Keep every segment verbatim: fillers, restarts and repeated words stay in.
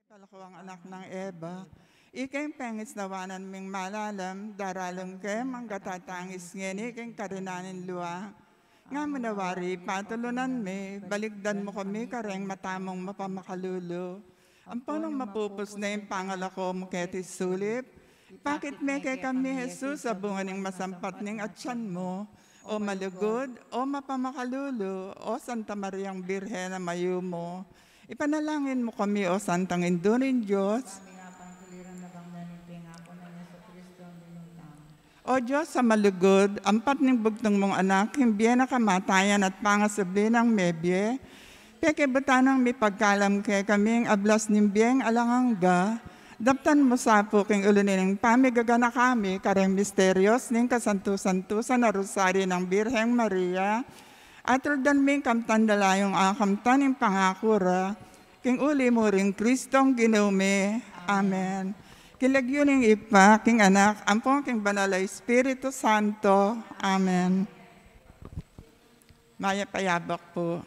Palakuang anak nang Eva, ika ing pengisnawanan ming malalam, daralan ke, mangga tatangis ngeni king karinan ning lua. Nga mu na wari, patulunan mi, balikdan mu kami kareng mata mung mapamakalulu. Ampo nung mapupus na ing pangalako mu keti sulip, ipakit me kekami i Jesus, a bunga ning masampat ning atian mu. O malugud, o mapamakalulu, o Santa Mariang Birhen a mayumu, ipanalangin mu kami, o Santang Indu ning Dios. Kami nga pangkiliran na bang na ning pengaku nang Jesucristo ang Ginu tamu. O Dios a malugud, ampat ning bugtung mung Anak, king bie na kamatayan at pangasubli nang mebie, pekibutan nang mipagkalam kekami ing ablas ning bieng alang angga, daptan mu sa pu king ulu ning pamigaganaka mi kareng misterios ning kasantu-santusan a Rosaryo nang Birheng Maria, at tuldan mi ing kamtan da layung akamtan ing pangaku ra, king uli mu ring Kristong Ginu mi. Amen. King lagyu ning Ibpa, king Anak, ampon king Banal a Espiritu Santo. Amen. Mayap a yabak pu.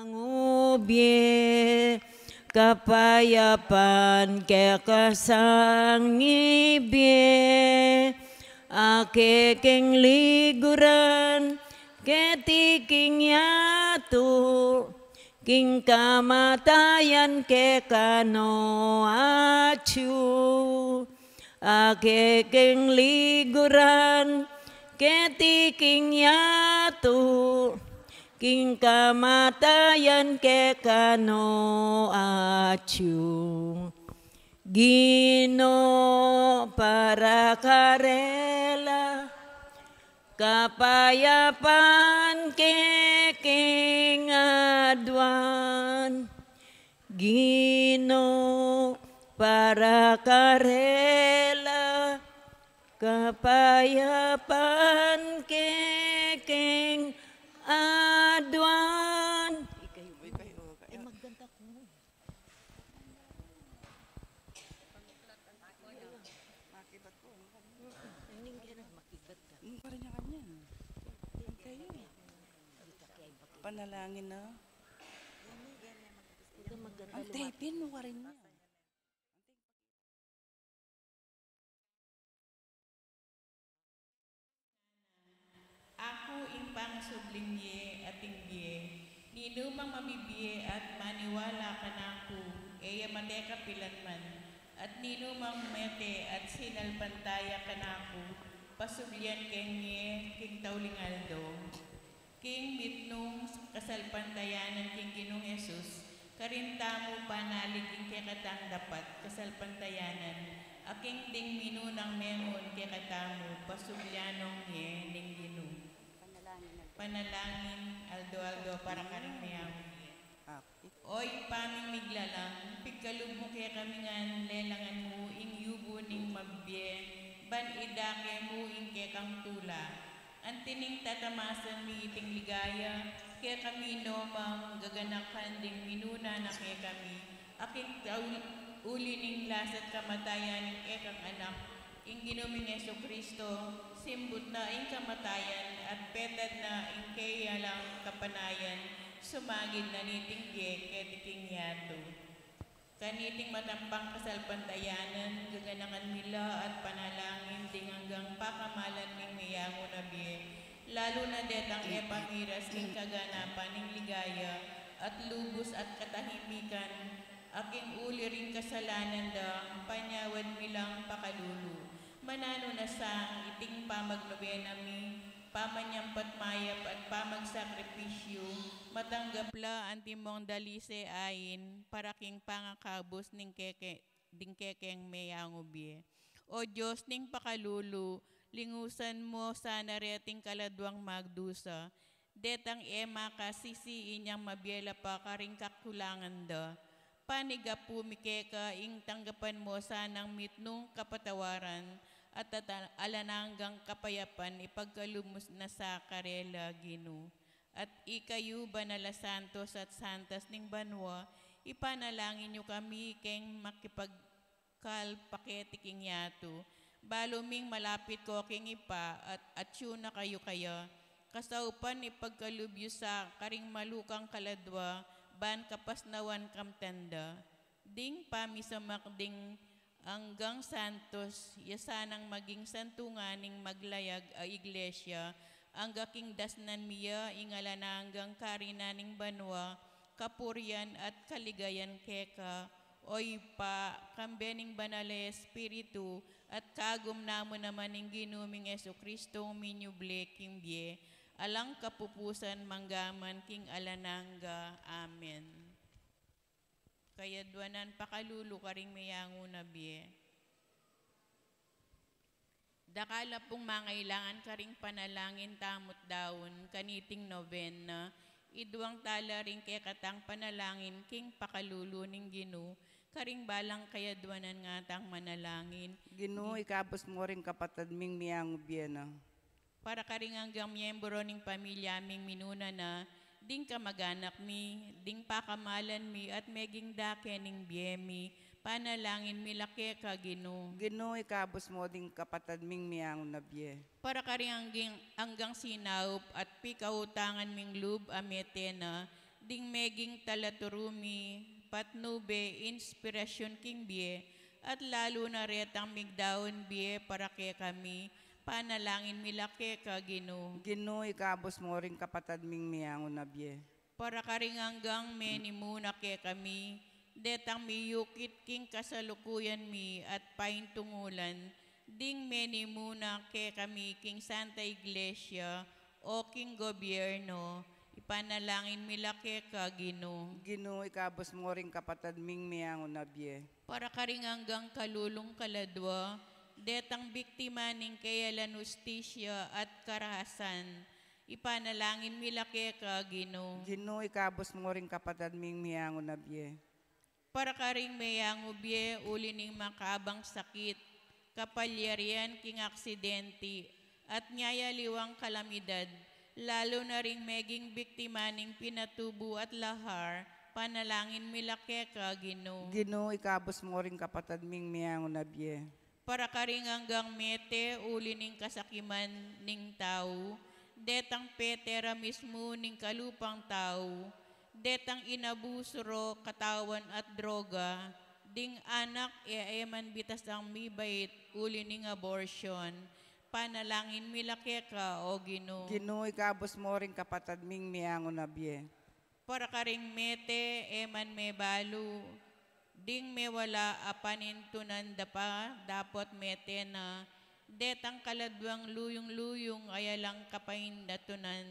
Mangubie, kapayapan keka sang ibie, a kekeng liguran keti king yatu, king kamatayan keka no atyu. A kekeng liguran keti king yatu, king kamatayan keka no atyu. Ginu, para karela Kapayapan ke king aduan, Ginu, para karela, kapayapan ke king aduan. Makibat ko. Ano ka rin niya kanya? Ang kayo. Panalangin na. Ang tapin mo ka rin niya. Aku ing pangasubling bie at ing bie. Ninumang mabibie at maniwala kanaku, e ya mate kapilanman. At ninumang mete at sinalpantaya kanaku, pasublian keng mie king tauling aldo. King mitmung kasalpantayanan king Ginung Jesus, karin tamu panalig ing kekatang dapat kasalpantayanan, a king ding minunang memun kekatamu, pasublian nong mie ning Ginu. Panalangin aldo-aldo para karing meyawi. O Ibpa ming miglalang, pigkalub mu kekami ngan lelangan mu ing yubu ning mabie, ban idake mu ing kekang tula. Anti ning tatamasan mi iting ligaya, kekami no mang gaganakan ding minuna na kekami, a king taul-, uli ning lasa't kamatayan ning kekang Anak, ing Ginu ming Jesucristo, simbut na ing kamatayan, at petad na ing keyalang kapanayan, sumagid na niting bie keti king yatu. Kaniting matampang kasalpantayanan, gaganakan mi la at panalangin ding anggang pakamalan ming meyangu na bie, lalu na detang e pamiras king kaganapan ning ligaya at lubus at katahimikan, a king uli ring kasalanan da, panyawad mi lang pakalulu. Mananu na sa iting pamagnobena mi, pamanyampat mayap at pamagsakripisyu, matanggap la antimong dalise ain para king pangakabus ning keke, ding kekeng meyangu bie. O Dios ning pakalulu, lingusan mu sana reting kaladuang magdusa, detang e makasisi inyang mabie la pa karing kakulangan da. Panigapu mi keka ing tanggapan mu sanang mitmung kapatawaran at ata-, alang anggang kapayapan ipagkalub mu na sa karela, Ginu. At ikayu, banal a santos at santas ning banua, ipanalangin yu kami keng makipag- kalpa keti king yatu. Balu ming malapit ko king Ibpa at atyu na kayu kaya. Kasaupan ipagkalub yu sa karing malukang kaladua, ban kapasnawan kamtan da. Ding pamisamak ding anggang santos, ya sanang maging santungan ning maglayag a iglesia, angga king dasnan mi ya ing alang anggang karinan ning banua, kapurian at kaligayan keka, O Ibpa, kambe ning Banal a Espiritu, at kagum namu naman ning Ginu ming Jesucristo, minyubli king bie, alang kapupusan manggaman king alang angga. Amen. Kayaduanan pakalulu karing meyangu na bie. Dakal a pung mangailangan karing panalangin tamut daun, kaniting nobena, iduang tala ring kekatang panalangin king pakalulu ning Ginu, karing balang kayaduanan ngatang manalangin. Ginu, ikabus mu ring kapatad ming meyangu bie na. Para karing anggang miyembro ning pamilya ming minuna na, ding kamaganak mi, ding pakamalan mi, at meging dake ning bie mi, panalangin mi la keka, Ginu. Ginu, ikabus mu ding kapatad ming meyangu na bie. Para karing anggang, anggang sinaup at pikautangan ming lub a mete na, ding meging talaturu mi, patnube, inspirasyon king bie, at lalu na retang migdaun bie para kekami, panalangin mi la keka, Ginu. Ginu, ikabus mu ring kapatad ming meyangu na bie. Para karing anggang menimuna kekami, detang miyukit king kasalukuyan mi at paintungulan, ding menimuna kekami king Santa Iglesia o king gobyerno, ipanalangin mi la keka, Ginu. Ginu, ikabus mu ring kapatad ming meyangu na bie. Para karing anggang kalulung kaladua, detang biktima ning keyalan, hustisya at karahasan, ipanalangin mi la keka, Ginu. Ginu, ikabus mu ring kapatad ming meyangu na bie. Para karing meyangu bie uli ning makabang sakit, kapalyarian king aksidente, at nya aliwang kalamidad, lalu na ring meging biktima ning pinatubu at lahar, panalangin mi la keka, Ginu. Ginu, ikabus mu ring kapatad ming meyangu na bie. Para karing anggang mete uli ning kasakiman ning tau, detang petera mismu ning kalupang tau, detang inabusu ro katawan at droga, ding anak e, e man bitasang mibait uli ning abortion, panalangin mi la keka, o Ginu. Ginu, ikabus mu ring kapatad ming meyangu na bie. Para karing mete e man mebalu, ding mewala a panintunan da pa dapot mete na, detang kaladwang luyung-luyung a alang kapaindatunan,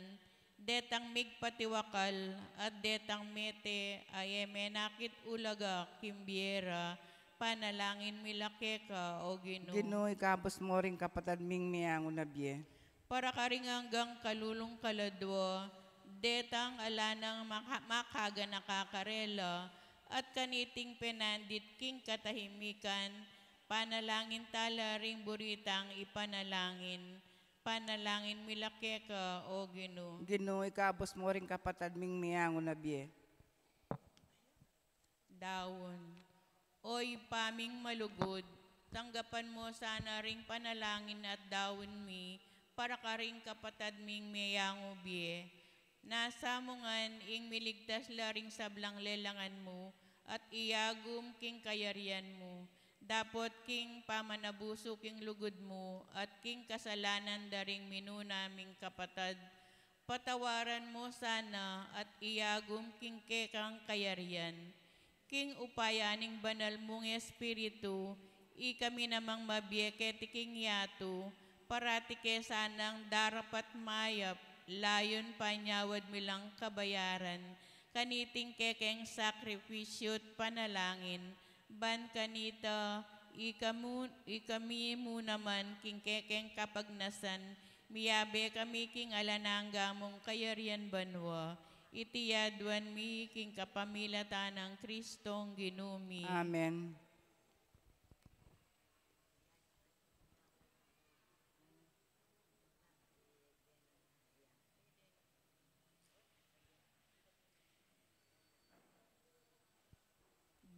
detang migpatiwakal, at detang mete a e menakit ulaga king bie ra, panalangin mi la keka, o Ginu. Ginu, ikabus mu ring kapatad ming meyangu na bie. Para karing anggang kalulung kaladwa, detang ala nang maka-, makaganaka karela, at kaniting penandit king katahimikan, panalangin tala ring buritang ipanalangin, panalangin mi la keka, o Ginu. Ginu, ikabus mu ring kapatad ming meyangu na bie. Daun. O Ibpa ming malugud, tanggapan mu sana ring panalangin at daun mi para karing kapatad ming meyangu bie. Nasa mu ngan ing miligtas la ring sablang lelangan mu at iyagum king kayarian mu, dapot king pamanabusu king lugud mu at king kasalanan da ring minuna ming kapatad, patawaran mu sana at iyagum king kekang kayarian. King upaya ning banal mung Espiritu, ikami namang mabie keti king yatu, parati ke sanang darapat mayap, layun panyawad mi lang kabayaran, kaniting kekeng sakripisyu't panalangin, ban kanita, ikamu-, ikami mu naman king kekeng kapagnasan, miyabe kami king alang angga mung kayarian banua. Iti yaduan mi king kapamilatan nang Kristong Ginu mi. Amen.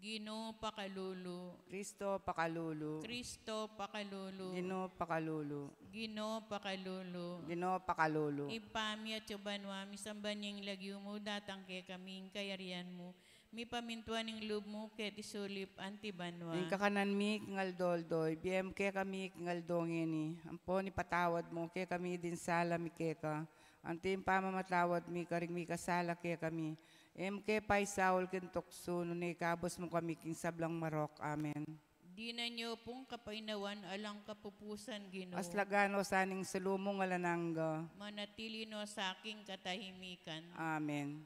Ginu pakalulu. Kristo pakalulu. Kristo pakalulu. Ginu pakalulu. Ginu pakalulu. Ginu pakalulu. Ibpa mi atsu ka banua, misamban ya ing lagyu mu, datang kekami ing kayarian mu, mipamintuan ing lub mu keti sulip anti banua. Ing kakanan mi king aldo-aldo ibie mu kekami king aldo ngeni, ampon ipatawad mu kekami ding sala mi keka, anti ing pamamatawad mi karing mikasala kekami. E mu ke paisaul king tuksu, nune ikabus mu kami king sablang marok. Amen. Dinan yu pung kapainawan alang kapupusan, Ginu. Aslagan no sa ning salu mung alang angga. Manatili no sa king katahimikan. Amen.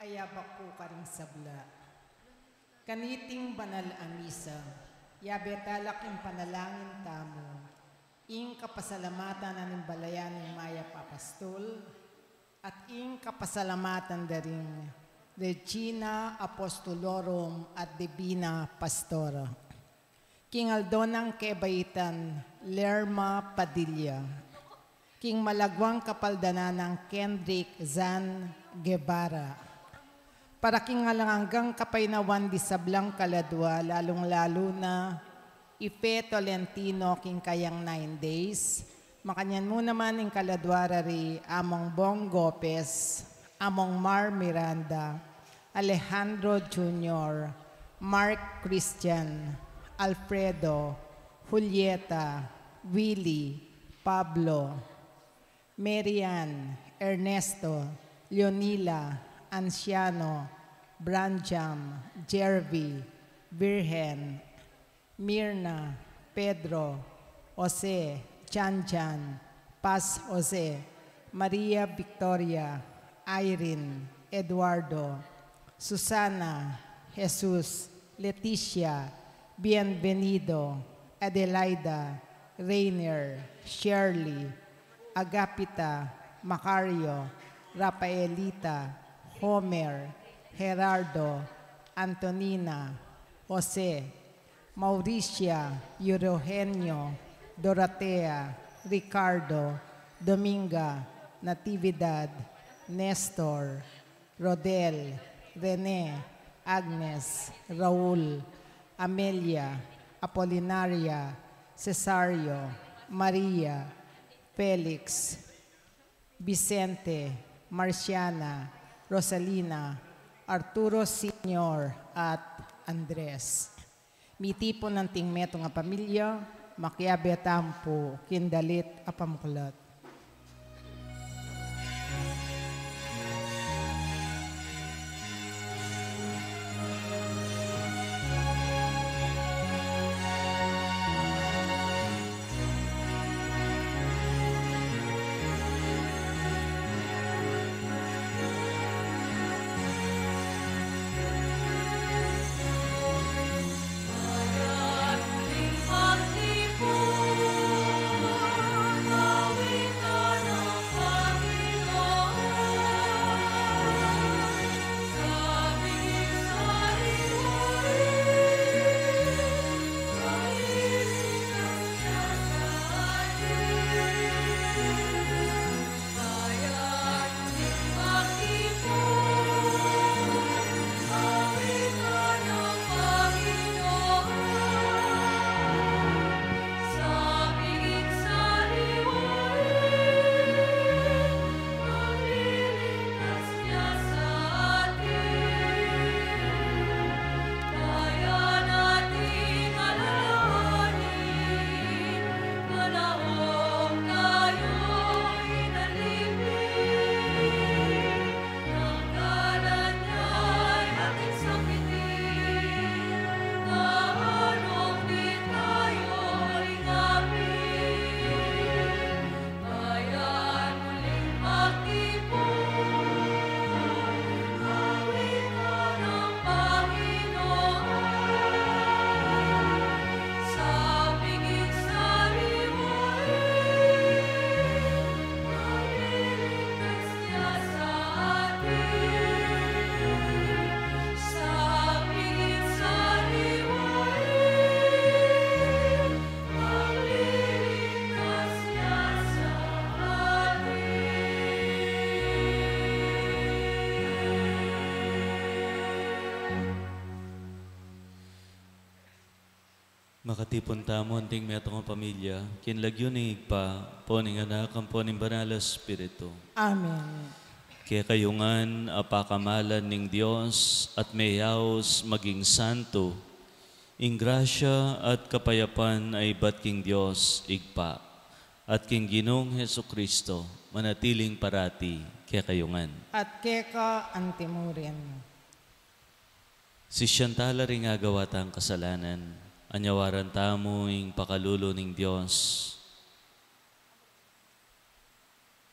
Kayabak ku karing sabla. Kaniting banal a misa, yabe tala king panalangin tamu ing kapasalamatan na ning Balayan ning Mayap a Pastul, at ing kapasalamatan da ring Regina Apostolorum at Divina Pastora. King aldo nang kebaitan Lerma Padilla. King malagwang kapaldanan nang Kendrick Zan Guevara. Para king alang anggang kapaynawan di sablang kaladwa, lalung-lalu na i Fe Tolentino king kayang nine days. Makanyan mu naman ing kaladwa ra ri Among Bong Gopez, Among Mar Miranda, Alejandro Junior, Mark Christian, Alfredo, Julieta, Willy, Pablo, Marian, Ernesto, Leonila, Anciano, Branjam, Jervy, Virgen, Mirna, Pedro, Jose, Janjan, Paz Jose, Maria Victoria, Irene, Eduardo, Susana, Jesus, Leticia, Bienvenido, Adelaida, Rainer, Shirley, Agapita, Macario, Rafaelita, Homer, Gerardo, Antonina, Jose, Mauricia, Eugenio, Dorotea, Ricardo, Dominga, Natividad, Nestor, Rodel, Rene, Agnes, Raul, Amelia, Apolinaria, Cesario, Maria, Felix, Vicente, Marciana, Rosalina, Arturo Senior, at Andres. Mitipun anting metung a pamilya, makiabe tamu pu king dalit a pamuklat. Makatipun tamu anting metung a pamilya, king lagyu ning Ibpa, ampo ning Anak, ampo ning Banal a Espiritu. Amen. Kekayu ngan, apakamalan ning Dios, at meyaus maging santu, ing grasya at kapayapan a ibat king Dios Ibpa, at king Ginung Jesucristo, manatiling parati kekayu ngan. At keka antimurin. Sisian tala ring agawa tang kasalanan, anyawaran tamu ing pakalulu ning Dios.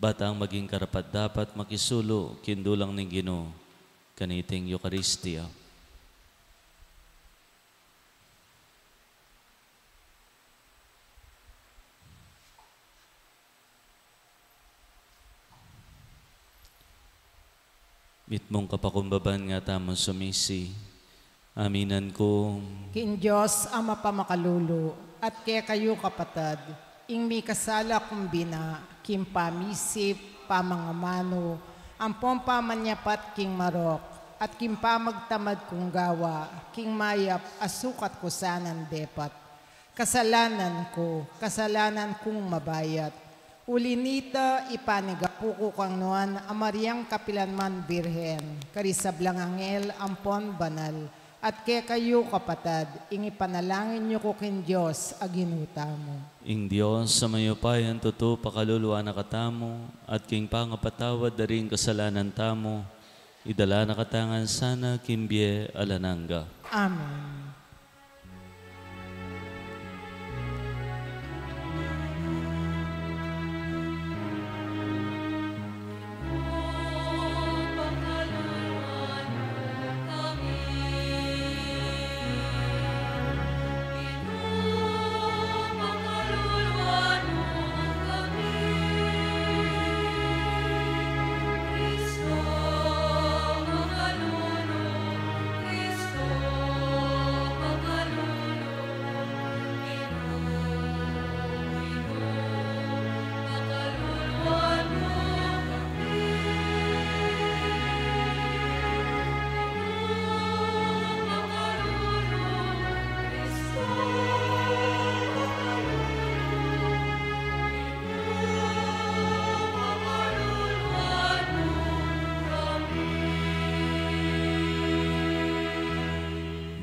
Ba tang maging karapat-dapat makisulu king dulang ning Ginu, Kaniting Eukaristia. Mitmung kapakumbaban nga tamu sumisi. Aminan ku. King Dios a mapamakalulu, at kekayu kapatad, ing mikasala kung bina, king pamisip, pamangamanu, ampon pamanyapat king marok, at king pamagtamad kung gawa, king mayap a sukat ku sanang depat. Kasalanan ku, kasalanan kung mabayat. Uli nita, ipanigapu ku kang Nuan a Mariang kapilanman Birhen, karing sablang anghel ampon banal, at kekayu kapatad, ing ipanalangin yu ku king Dios a Ginu tamu. Ing Dios a mayupayang tutu pakaluluan na katamu, at king pangapatawad da ring kasalanan tamu, idala na katamu ngan sana king bie alang angga. Amen.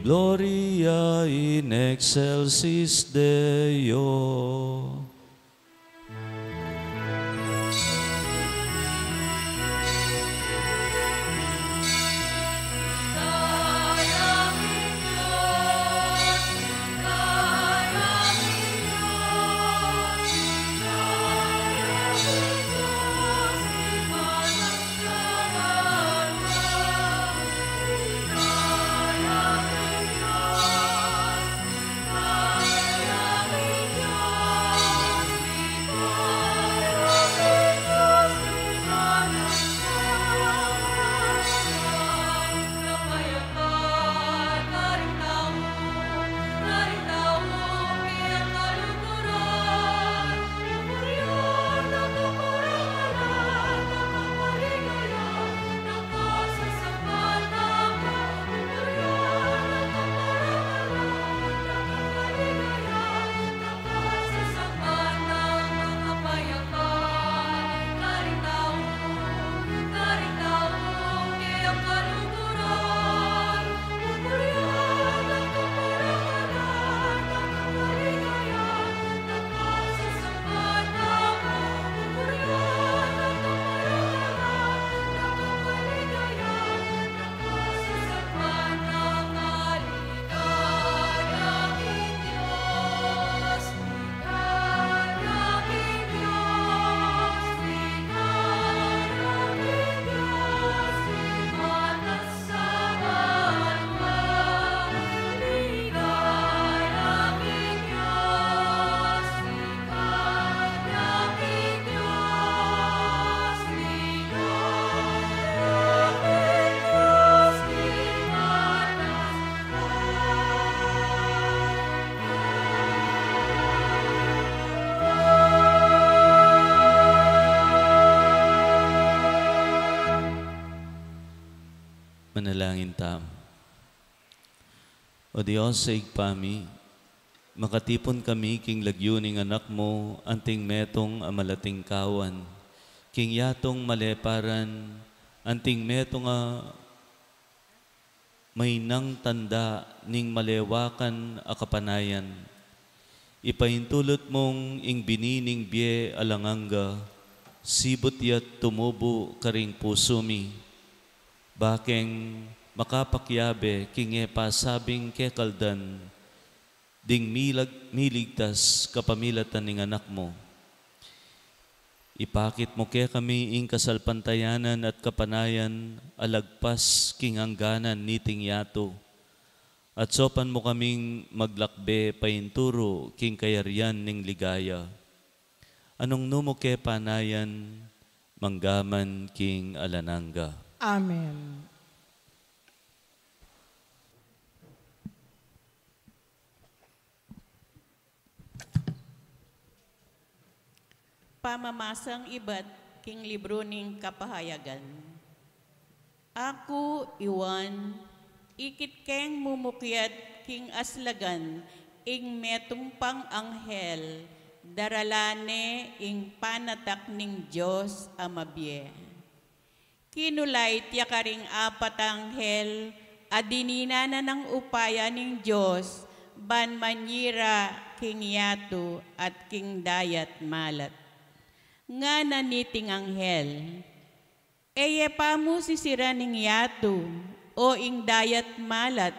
Gloria in excelsis Deo. Manalangin tamu. O Dios a Ibpa mi, makatipun kami king lagyu ning Anak mu, anting metung a malatingkawan, king yatung maleparan, anting metung a mainang tanda ning malewakan a kapanayan. Ipaintulut mung ing bini ning bie alang angga, sibut ya't tumubu karing pusu mi. Bakeng makapakiabe king e pasabing kekaldan ding milag-, miligtas kapamilatan ning Anak mu. Ipakit mu kekami ing kasalpantayanan at kapanayan a lagpas king angganan niting yatu, at saupan mu kaming maglakbe painturu king kayarian ning ligaya. Anung nu mu ke panayan, manggaman king alang angga. Amen. Pamamasang ibat king libru ning Kapahayagan. Aku, i Juan, ikit keng mumukyat king aslagan ing metung pang anghel, daralan ne ing panatak ning Dios a mabie. Kinulait ya karing apat a anghel a dininan na nang upaya ning Dios ban manyira king yatu at king dayat malat. Ngana niting anghel, "E ye pa mu sisiran ing yatu, o ing dayat malat,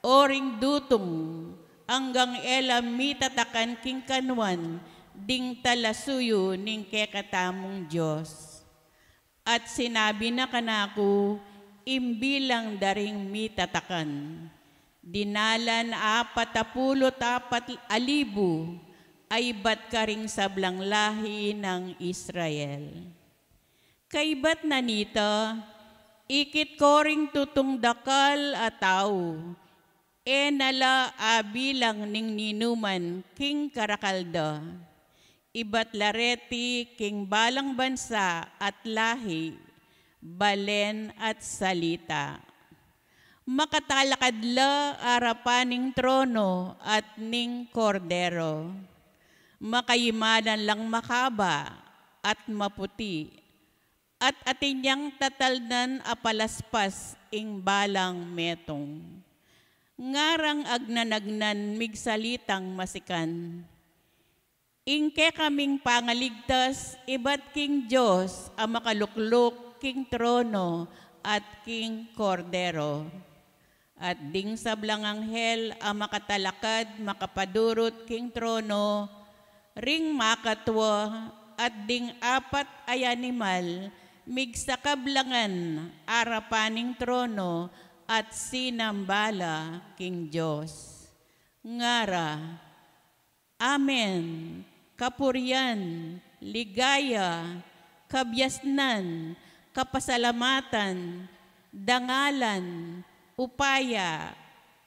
o ring dutung, anggang e la mitatakan king kanuan ding talasuyu ning kekatamung Dios." At sinabi na kanaku ing bilang da ring mitatakan, dinalan apatapulu't apat a libu a ibat karing sablang lahi nang Israel. Kaibat na nita, ikit ku ring tutung dakal a tau, e na la abilang ning ninuman king karakal da. Ibat la reti king balang bansa at lahi, balen at salita. Makatalakad la arapan ning trono at ning Kordero. Makaimalan lang makaba at maputi, at atin yang tatalnan a palaspas ing balang metung. Ngarang agnan-agnan migsalitang masikan. Ing kekaming pangaligtas ibat king Dios a makalukluk king trono at king Kordero. At ding sablang anghel a makatalakad makapadurut king trono, ring makatua, at ding apat a animal, migsakablangan arapan ning trono at sinamba la king Dios. Ngara, Amen. Kapurian, ligaya, kabiasnan, kapasalamatan, dangalan, upaya,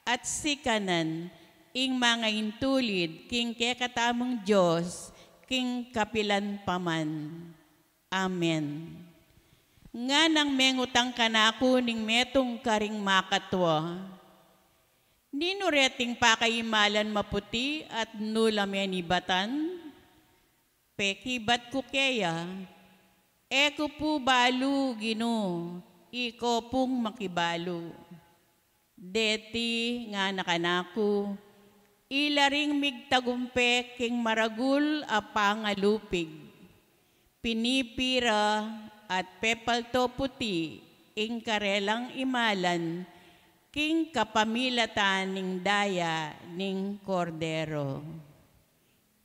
at sikanan, ing mangaintulid king kekatamung Dios, king kapilan pa man. Amen. Nganang mengutang kanaku ning metung karing makatua, "Ninu reting pakaimalan maputi at nu la menibatan?" Pekibat ku keya, "E ku pu balu, Ginu, ikaw pung makibalu." Deti ngana kanaku, "Ila ring migtagumpe king maragul a pangalupig. Pinipi ra at pepalto puti ing karelang imalan king kapamilatan ning daya ning Kordero."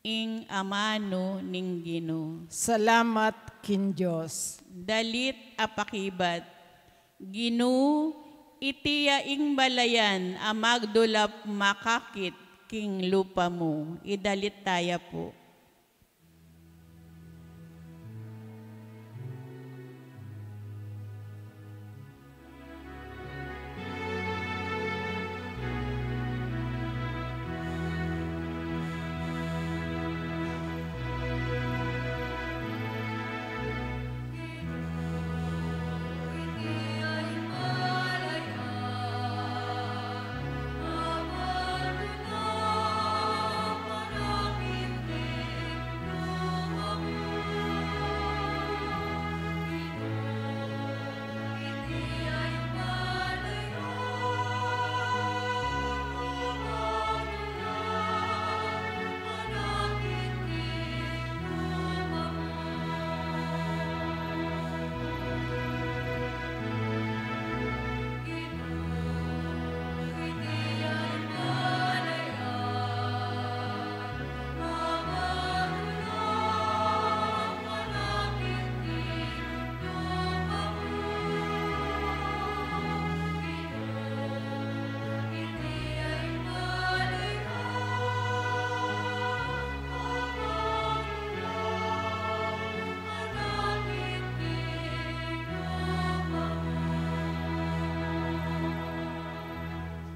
Ing amanu ning Ginu. Salamat king Dios. Dalit a pakibat. Ginu, iti ya ing balayan a magdulap makakit king lupa mu. Idalit taya pu.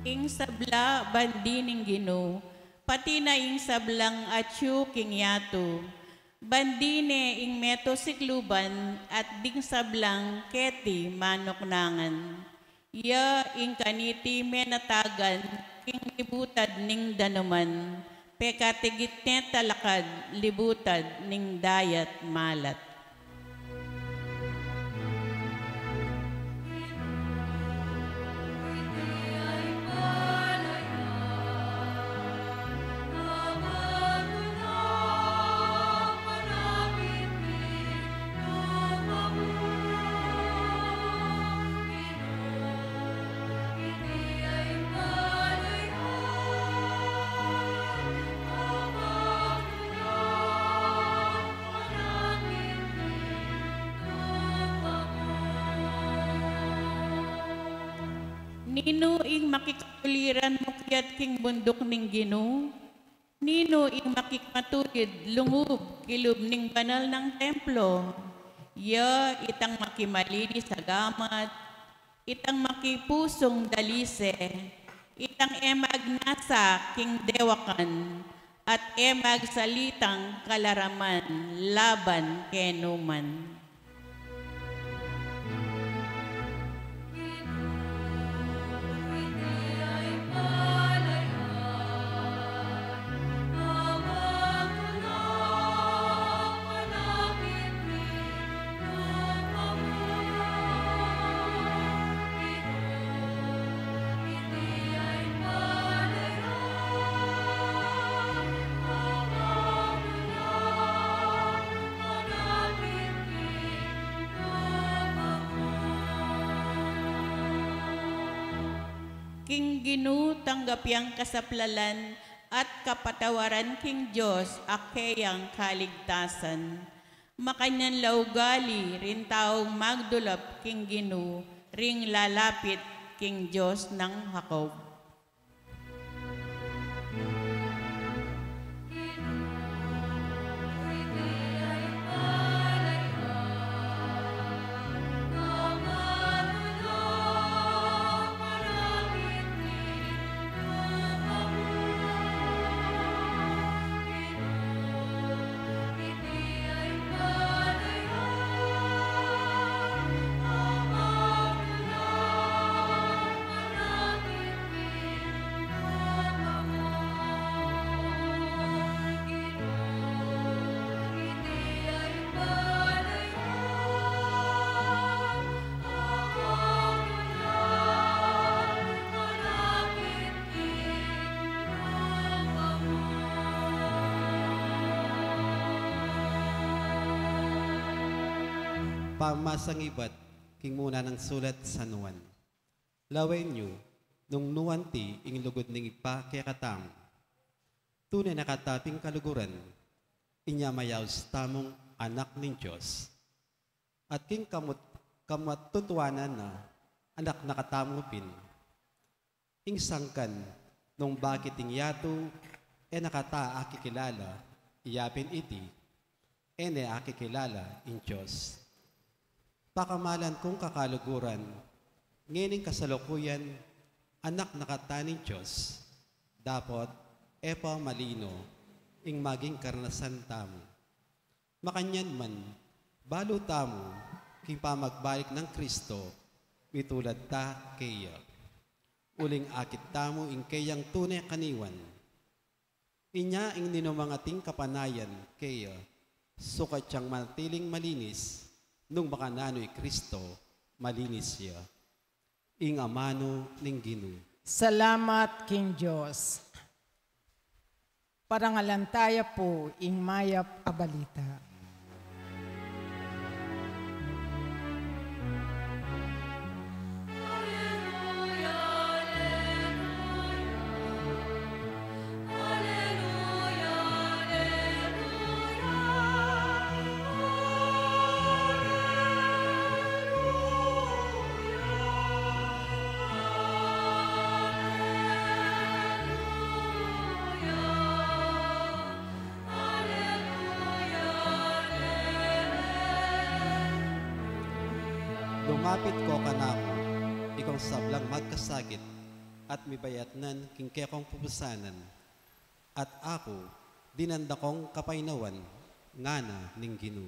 Ing sabla bandi ning Ginu, pati na ing sablang atyu king yatu, bandi ne ing meto sikluban at ding sablang keti manuknangan. Ya ing kaniti menatagan king libutad ning danuman, pekatigit ne talakad libutad ning dayat malat. Ninu ing makikatuliran mukyat king bunduk ning Ginu? Ninu ing makikatulid lungub kilub ning banal nang templo? Ya itang makimalinis a gamat, itang makipusung dalise, itang e magnasa king dewakan, at e magsalitang kalaraman laban kenuman. King Ginu tanggapi yang kasaplalan at kapatawaran king Dios a keyang kaligtasan. Makanyan la ugali ring taung magdulap king Ginu, ring lalapit king Dios nang Jacob. Pamamasang ibat king muna nang sulat San Juan. Lawen yu, nung nu anti ing lugud ning Ibpa kekatamu. Tune na kata pin kaluguran, inya mayaus tamung anak ning Dios. At king kamut-, kamatutuanan na, anak na katamu pin. Ing sangkan, nung bakit ing yatu e na kata akikilala, iya pin iti, e ne akikilala ing Dios. Pakamalan kung kakaluguran, ngening kasalukuyan, anak na kata ning Dios, dapot e pa malino ing maging karanasan tamu. Makanyan man, balu tamu king pamagbalik nang Kristo, mitulad ta keya. Uling akit tamu ing keyang tune kaniwan. Inya ing ninumang ating kapanayan keya, sukat yang manatiling malinis, nung makananu i Kristo, malinis ya. Ing amanu ning Ginu. Salamat king Dios. Parangalan taya pu ing mayap a balita. Lumapit ko kanaku, ikong sablang magkasakit, at mibayatnan king kekong pupusanan. At aku, dinan da kong kapainawan, ngana ning Ginu.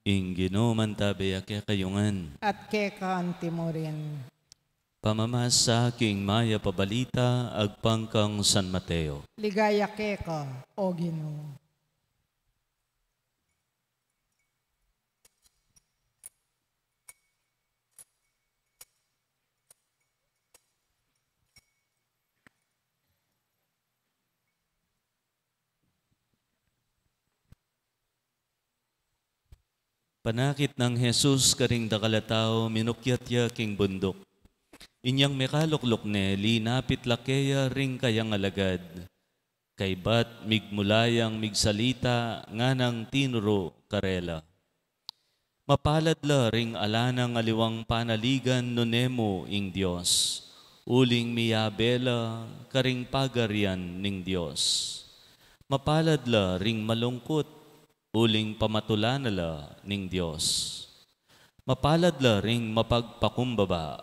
Ing Ginu mantabe ya kekayu ngan. At keka antimurin. Pamamasa king mayap a balita agpang kang San Mateo. Ligaya keka, O Ginu. Panakit nang Jesus karing dakal a tau, minukyat ya king bunduk. Inyang mekalukluk ne, linapit la keya ring kayang alagad. Kaybat migmula yang migsalita, nganang tinuru karela. Mapalad la ring ala nang aliwang panaligan nune mu ing Dios, uling miyabe la karing pagarian ning Dios. Mapalad la ring malungkut, uling pamatulan na la ning Dios. Mapalad la ring mapagpakumbaba,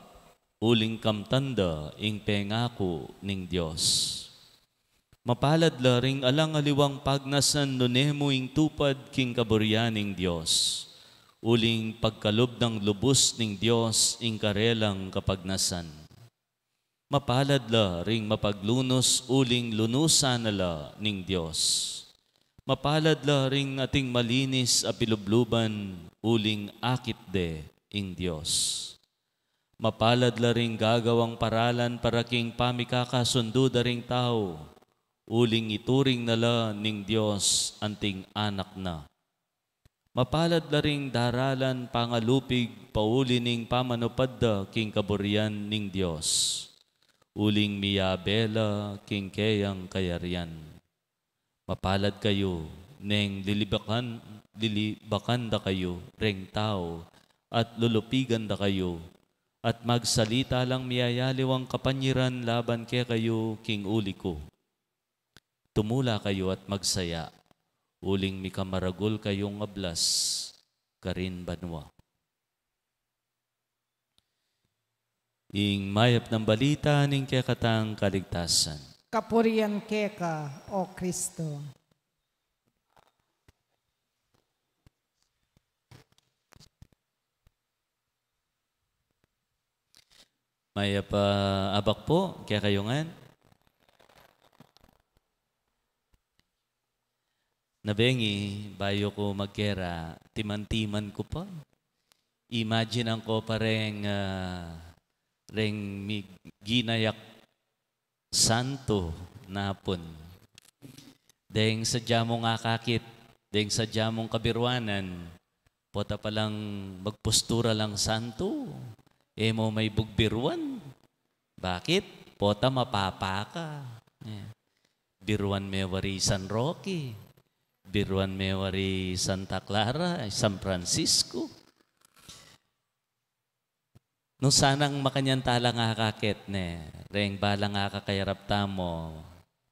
uling kamtan da ing pengaku ning Dios. Mapalad la ring alang aliwang pagnasan nune mu ing tupad king kaburian ning Dios, uling pagkalub nang lubus ning Dios ing karelang kapagnasan. Mapalad la ring mapaglunus, uling lunusan na la ning Dios. Mapalad la ring ating malinis a pilubluban, uling akit de ing Dios. Mapalad la ring gagawang paralan para king pamikakasundu da ring tau, uling ituring na la ning Dios anting anak na. Mapalad la ring daralan pangalupig pauli ning pamanupad da king kaburian ning Dios, uling miyabe la king keyang kayarian. Mapalad kayu neng lilibakan, lilibakan da kayu reng tau, at lulupigan da kayu, at magsalita lang miyayaliwang kapanyiran laban kekayu king uli ku. Tumula kayu at magsaya, uling mikamaragul kayung ablas karin banua. Ing mayap nang balita ning kekatang kaligtasan. Kapurian keka, O Kristo. Mayap a abak pu kekayu ngan. Na bengi, bayu ku magkera, timan-timan ku pa. Imagine ku pa reng, ah, reng mi-, ginayak santo napun. Deng sadya mung akakit, deng sadya mung kabiruanan, pota palang magpostura lang santo, e mo maibugbiruan. Bakit? Pota mapapa ka. Eh, biruan me wari San Roque, biruan me wari Santa Clara, San Francisco. Nung sanang makanyan tala nga akakit ne, reng bala nga akakayarap tamu,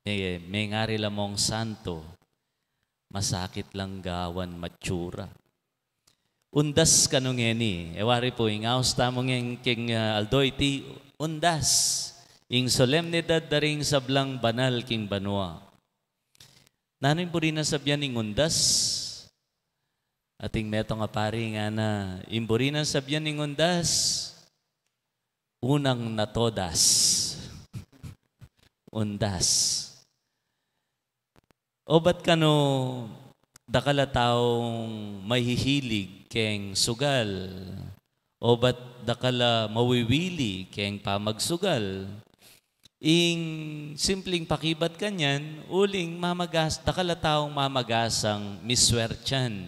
me-, mengari la mung santo, masakit lang gawan matsura. Undas kanu ngeni, e wari pu, ing aus tamu ngeni king, ah, aldo iti, undas, ing solemnidad da ring sablang banal king banua. Nanu ing buri nang sabian ning undas? Ating metung a pari ngana, ing buri nang sabian ning undas, unang na todas. Undas. Obat kanu dakal a taung mahihilig keng sugal. Obat dakal a mawiwili keng pamagsugal. Ing simpleng pakibat kanyan, uling mamagas, dakal a taung mamagasang miswertian.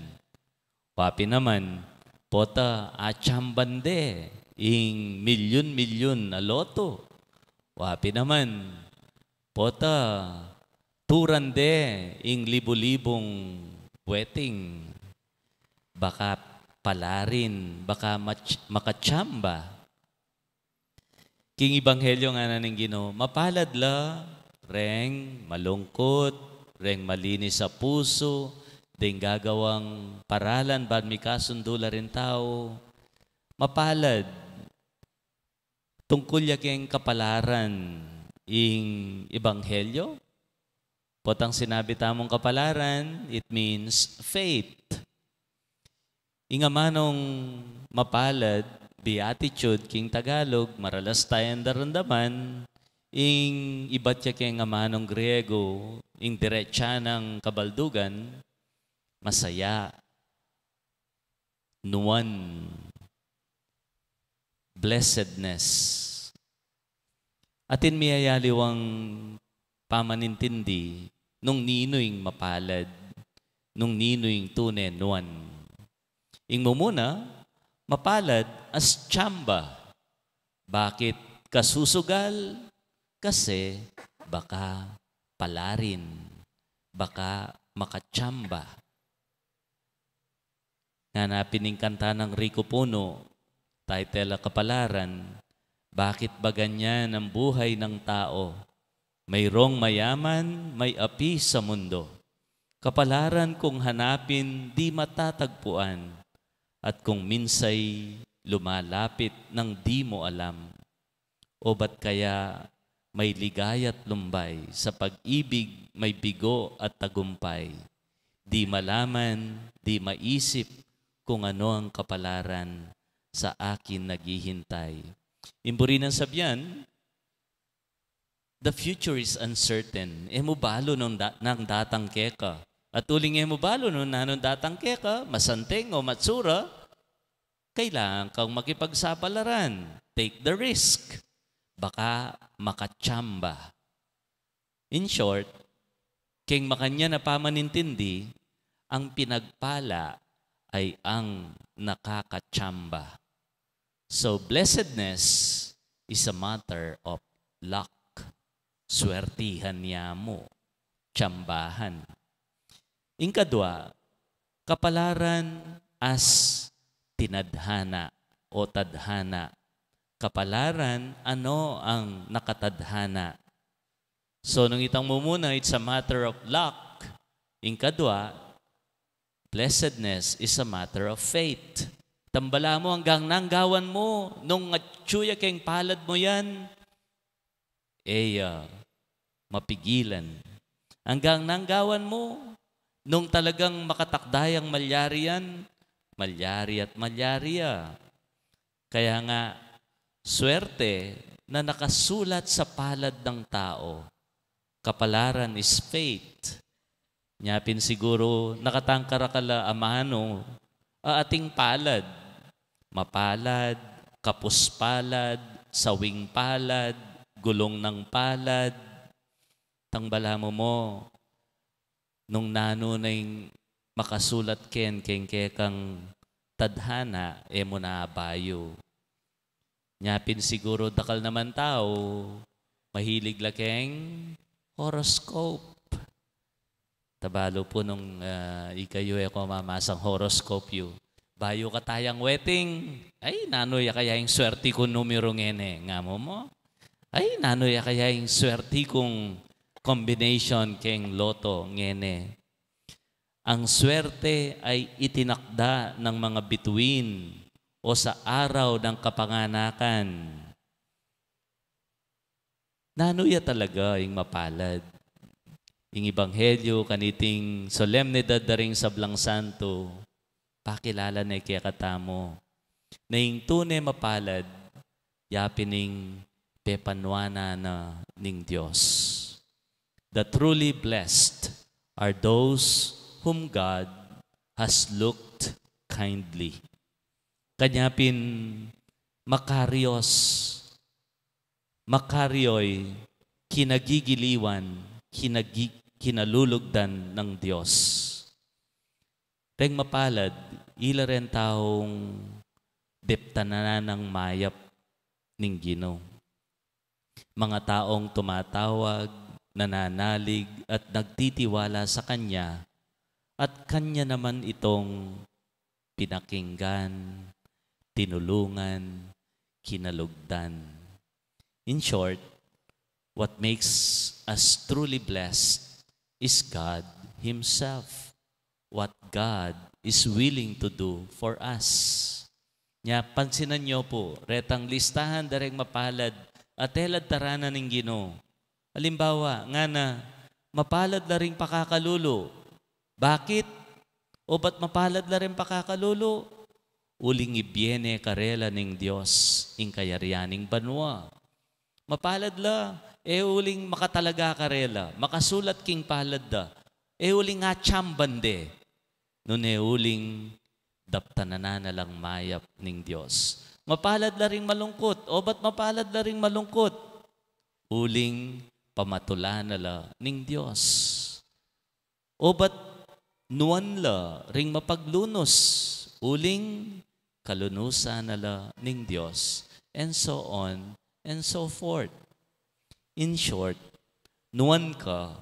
Wa pin naman, pota achamban de ing milyun-milyun a loto. Wa pin naman, pota turan de ing libu-libung weting. Baka palarin, baka mach-, makachamba. King Ebanghelyo ngana ning Ginu, mapalad la reng malungkut, reng malinis a pusu, deng gagawang paralan ban mikasundu la ring tau. Mapalad. Tungkul ya keng kapalaran ing Ebanghelyo. Potang sinabi tamung kapalaran, it means faith. Ing amanung mapalad, beatitude, king Tagalog, maralas tayang daramdaman, ing ibat ya keng amanung Griego, ing diretsa nang kabaldugan, masaya, nuan, blessedness. Atin miyayaliwang pamanintindi nung ninu ing mapalad, nung ninu ing tune nuan. Ing mumuna, mapalad as chamba. Bakit kasusugal? Kasi baka palarin, baka makachamba. Ngana pin ing kanta nang Rico Puno, title a Kapalaran, bakit ba ganyan ang buhay ng tao? Mayroong mayaman, may api sa mundo. Kapalaran kung hanapin, di matatagpuan, at kung minsay lumalapit nang di mo alam. O ba't kaya may ligaya't lumbay, sa pag-ibig may bigo at tagumpay? Di malaman, di maisip kung ano ang kapalaran sa akin naghihintay. Ing buri nang sabian, the future is uncertain. E mu balu nung da-, nang datang keka. At uling e mu balu nung nanung datang keka, masanteng o matsura, kailangan kang makipagsapalaran. Take the risk. Baka makachamba. In short, keng makanyan a pamanintindi, ang pinagpala ay ang nakakachamba. So, blessedness is a matter of luck. Swertihan ya mu, chambahan. Ing kadua, kapalaran as tinadhana o tadhana. Kapalaran, ano ang nakatadhana? So, nung itang mumuna, it's a matter of luck. Ing kadua, blessedness is a matter of faith. Tambala mu anggang nanggawan mu, nung atyu ya keng palad mu yan, e ya mapigilan. Anggang nanggawan mu, nung talagang makatakda yang malyari yan, malyari at malyari ya. Kaya nga, swerte na nakasulat sa palad ng tao. Kapalaran is fate. Nya pin siguru, nakatangkar a kala amanu a ating palad. Mapalad, kapus palad, sawing palad, gulung nang palad. Tang balamu mu, nung nanu na ing makasulat ken keng kekang tadhana, e mu na abayu. Nya pin siguru dakal naman tau, mahilig la keng horoscope. Tabalu pu nung, ah, ikayu e ko mamasang horoscope yu. Bayu ka tayang weting, ay, nanu ya kaya ing swerte kung numero ngeni, ngamu mu? Ay, nanu ya kaya ing swerte kung combination keng lotto ngeni? Ang swerte ay itinakda ng mga bituin o sa araw ng kapanganakan. Nanu ya talaga ing mapalad? Ing ebanghelyo kaniting solemnidad da ring sablang santo, pakilala ne kekatamu na ing tune mapalad, ya pin ing pepanuanan na ning Dios. The truly blessed are those whom God has looked kindly. Kanya pin makarios, makarioy, kinagigiliwan, kinagi-, kinalulugdan ng Diyos. Reng mapalad, ila reng taung deptan na ng mayap ning Ginu. Mga taong tumatawag, nananalig, at nagtitiwala sa Kanya, at Kanya naman itong pinakinggan, tinulungan, kinalugdan. In short, what makes us truly blessed is God Himself. What God is willing to do for us. Nya, pansinan nyo po, retang listahan da reng mapalad a telad taranan ning Ginu. Alimbawa, ngana, mapalad la ring pakakalulu. Bakit? O ba't mapalad la ring pakakalulu? Uling ibie ne karela ning Dios ing kayarian ning banua. Mapalad la, e uling makatalaga karela, makasulat king palad da, e uling achamban de, nune uling daptan na na lang mayap ning Dios. Mapalad la ring malungkut, o ba't mapalad la ring malungkut? Uling pamatulan na la ning Dios. O ba't nuan la ring mapaglunus, uling kalunusan na la ning Dios, and so on and so forth. In short, nuan ka,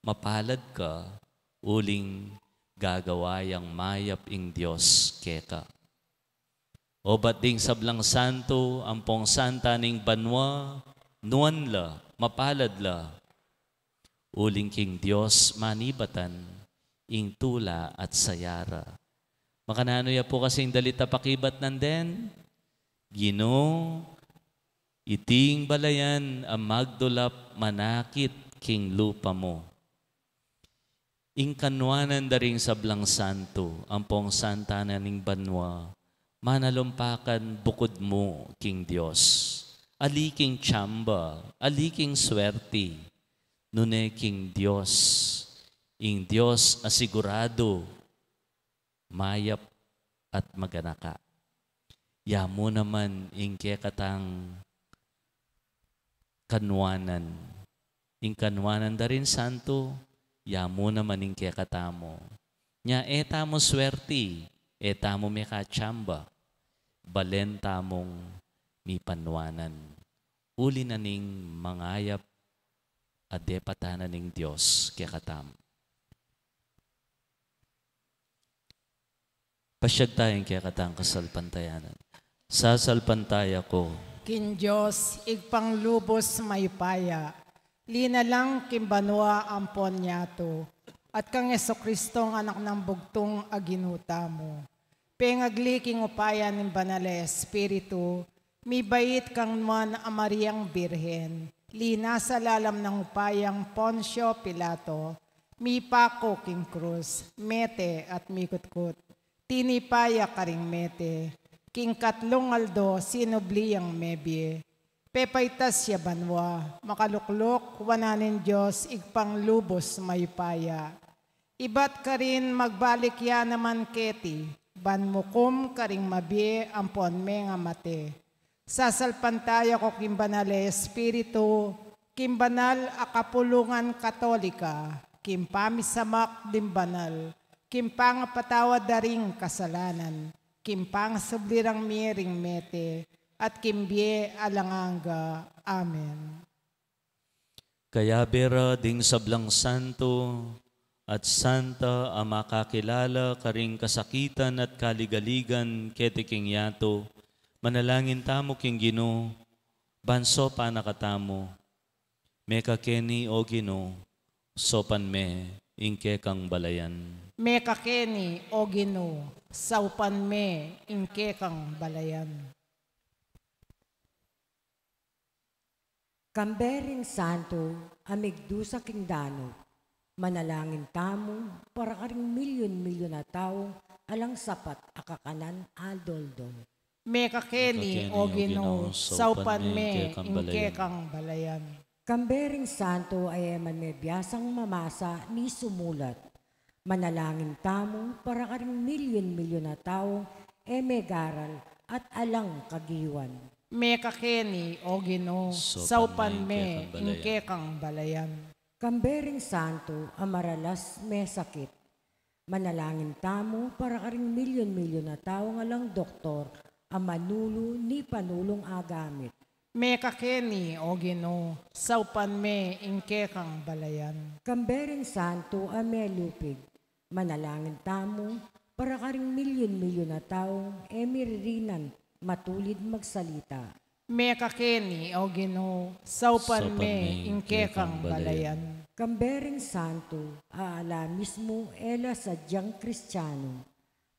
mapalad ka, uling gagawa yang mayap ing Dios keka. O ba't ding sablang santu, ampong santa ning banua, nuan la, mapalad la, uling king Dios manibatan ing tula at saya ra. Makananu ya pu kasing dalit a pakibat nang den? Ginu, iting balayan a magdulap manakit king lupa mu. Ing kanuanan da ring sablang santu, ampong santa na ning banua, manalumpakan bukud mu king Dios. Ali king chamba, ali king swerti, nune king Dios, ing Dios a siguradu, mayap at maganaka. Ya mu naman ing kekatang kanuanan. Ing kanuanan da ring santu, ya mu naman ing kekatamu. Nya e tamu swerti, e tamu mekachamba, balen tamung mipanuanan. Uli na ning mangayap a depatan na ning Dios kekatamu. Pasyag tayang kekatang kasalpantayanan. Sasalpantaya ku king Dios, Ibpang lubus mayupaya, linalang king banua ampon yatu, at kang Jesucristong Anak nang bugtung a Ginu tamu. Pengagli king upaya ning Banal a Espiritu, mibait kang Nuan a Mariang Birhen, linasa lalam nang upayang Poncio Pilato, mipaku king krus, mete at mikutkut. Tinipa ya karing mete, king katlung aldo sinubli yang mebie. Pepaitas ya banua, makalukluk wanan ning Dios Ibpang lubus mayupaya. Ibat karin magbalik ya naman keti, ban mukum karing mabie ampon menga mate. Sasalpantaya ku king Banal a Espiritu, king banal a kapulungan Katolika, king pamisamak ding banal, king pangapatawad da ring kasalanan, king pangasubli rang mie ring mete, at king bie alang angga. Amen. Kayabe ra ding sablang santu at santa a makakilala karing kasakitan at kaligaligan keti king yatu, manalangin tamu king Ginu, ban saupan na katamu. Mekakeni, O Ginu, saupan me ing kekang balayan. Mekakeni, O Ginu, saupan me ing kekang balayan. Kambe ring santu a migdusa king danu, manalangin tamu para karing milyun-milyun a taung alang sapat a kakanan aldo-aldo. Mekakeni, O Ginu, saupan me ing kekang balayan. Kambe ring santu a e man mebiasang mamasa ni sumulat, manalangin tamu para karing milyun-milyun a taung e megaral at alang kagiwan. Mekakeni, O Ginu, saupan me ing kekang balayan. Kambe ring santu a maralas mesakit. Manalangin tamu para karing milyun-milyun a taung alang doktor a manulu ni panulung agamit. Mekakeni, O Ginu, saupan me ing kekang balayan. Kambe ring santu a melupig. Manalangin tamu para karing milyun-milyun a taung e miririnan matulid magsalita. Mekakeni, O Ginu, saupan me ing kekang balayan. Kambe ring santu a ala mismu e la sadyang Kristianu.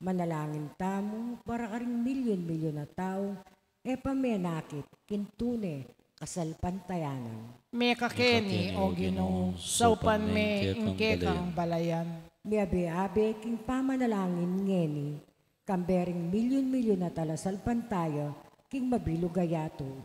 Manalangin tamu para karing milyun-milyun a taung e pamenakit king tune kasalpantayanan. Mekakeni, O Ginu, saupan me ing kekang balayan. Miabe-abe king pamanalangin ngeni, kambe ring milyun-milyun a talasalpantaya king mabilug a yatu.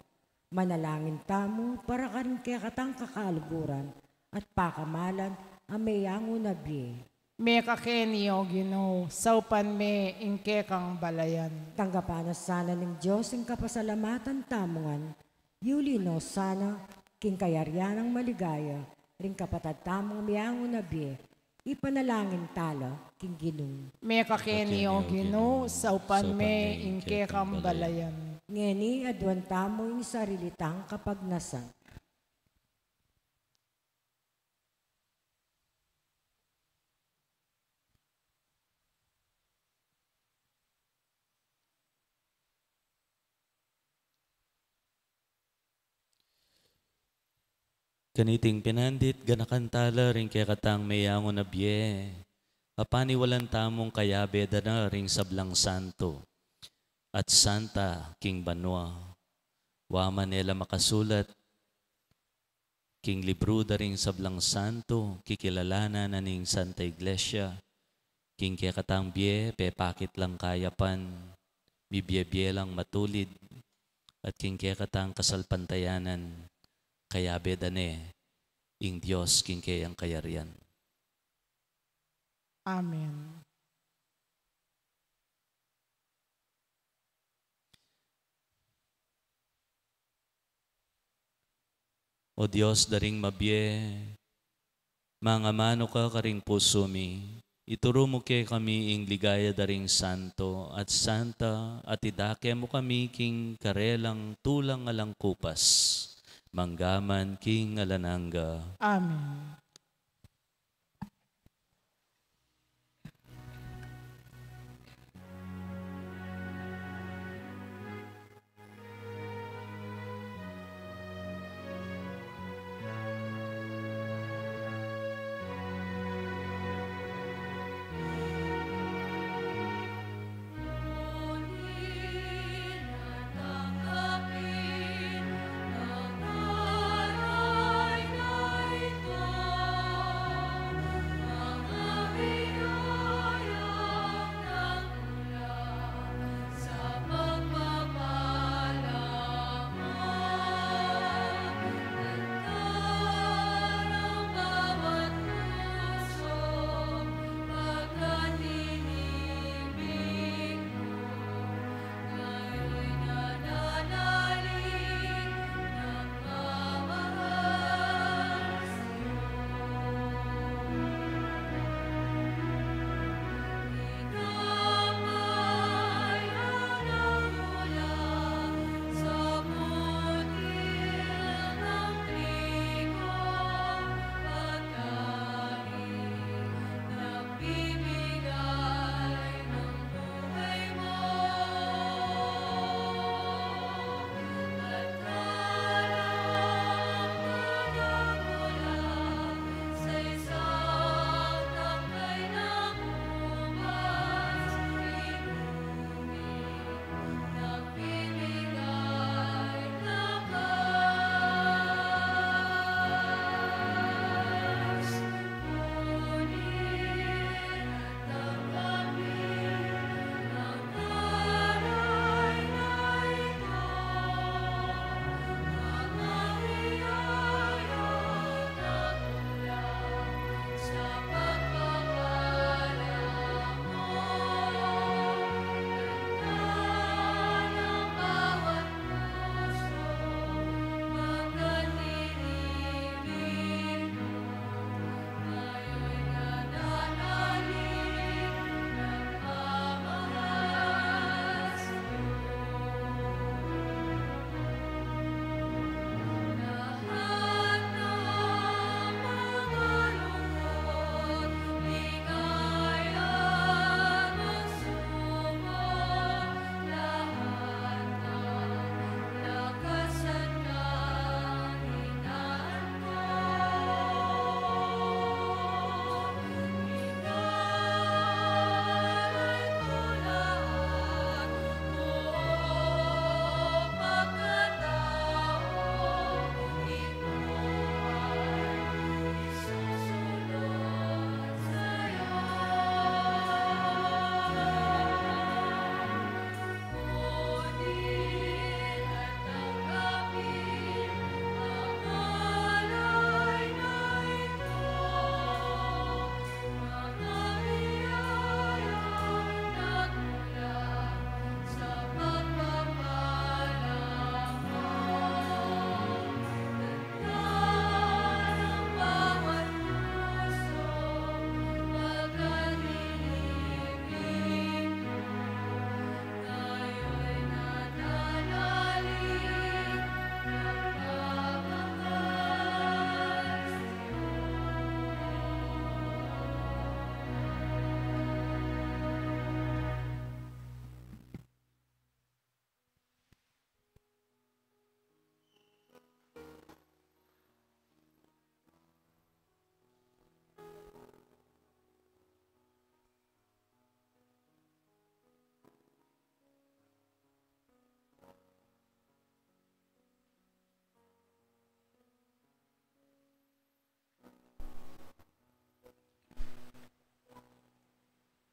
Manalangin tamu para karing kekatang kakaluguran at pakamalan a meyangu na bie. Mekakeni, O Ginu, saupan me ing kekang balayan. Tanggapan na sana ning Dios ing kapasalamatan tamu ngan, yuli no sana king kayarian nang maligaya ring kapatad tamung meyangu na bie. Ipanalangin tala king Ginu. Mekakeni, O Ginu, saupan me ing kekang balayan. Ngeni aduan tamu ing sarili tang kapagnasan. Kaniting pinandit, ganakan tala ring kekatang meyangu na bie, a paniwalan tamung kayabe da na ring sablang santo at santa king banua. Wa man e la makasulat king libru da ring sablang santo, kikilalanan na ning Santa Iglesia, king kekatang bie pepakit lang kayapan, mibie-bie lang matulid, at king kekatang kasalpantayanan, kayabe da ne ing Dios king keyang kayarian. Amen. O Dios da ring mabie, mangamanu ka karing pusu mi, ituru mu kekami ing ligaya da ring santo at santa, at idake mu kami king karelang tulang alang kupas, mangga man king alang angga. Amen.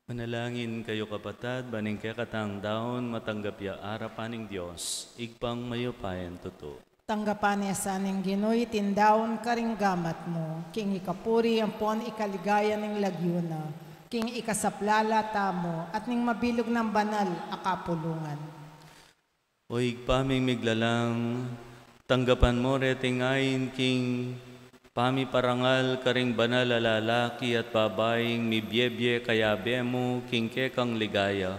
Manalangin kayu, kapatad, ban ing kekatang daun matanggap ya arapan ning Dios, Ibpang mayupayang tutu. Tanggapan na sa ning Ginu iting daun karing gamat mu, king ikapuri ampon ikaligaya ning lagyu na, king ikasaplala tamu at ning mabilug nang banal a kapulungan. O Ibpa ming miglalang, tanggapan mu reting ain king pamiparangal karing banal a lalaki at babaing mibiebie kayabe mu king kekang ligaya.